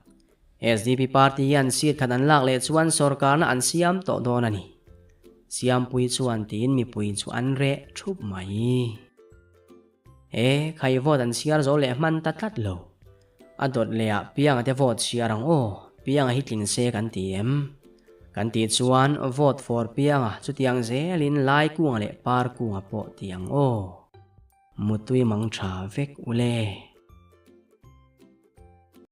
SDP party hian seat khat an lak leh chuan sorkarna an siam tawh dawn a ni. Siampui chuan tiin mipui chu an reh thup mai. E, khai vote an chhiar zo leh hman ta tlat lo. A dawt leh ah Pianga te vote chhiar ang aw, Pianga hi tling se kan ti em? Kan tih chuan vote for Pianga chutiang zelin Laikunga leh Parkunga pawh ti ang aw. Mutui mang tha vek ule.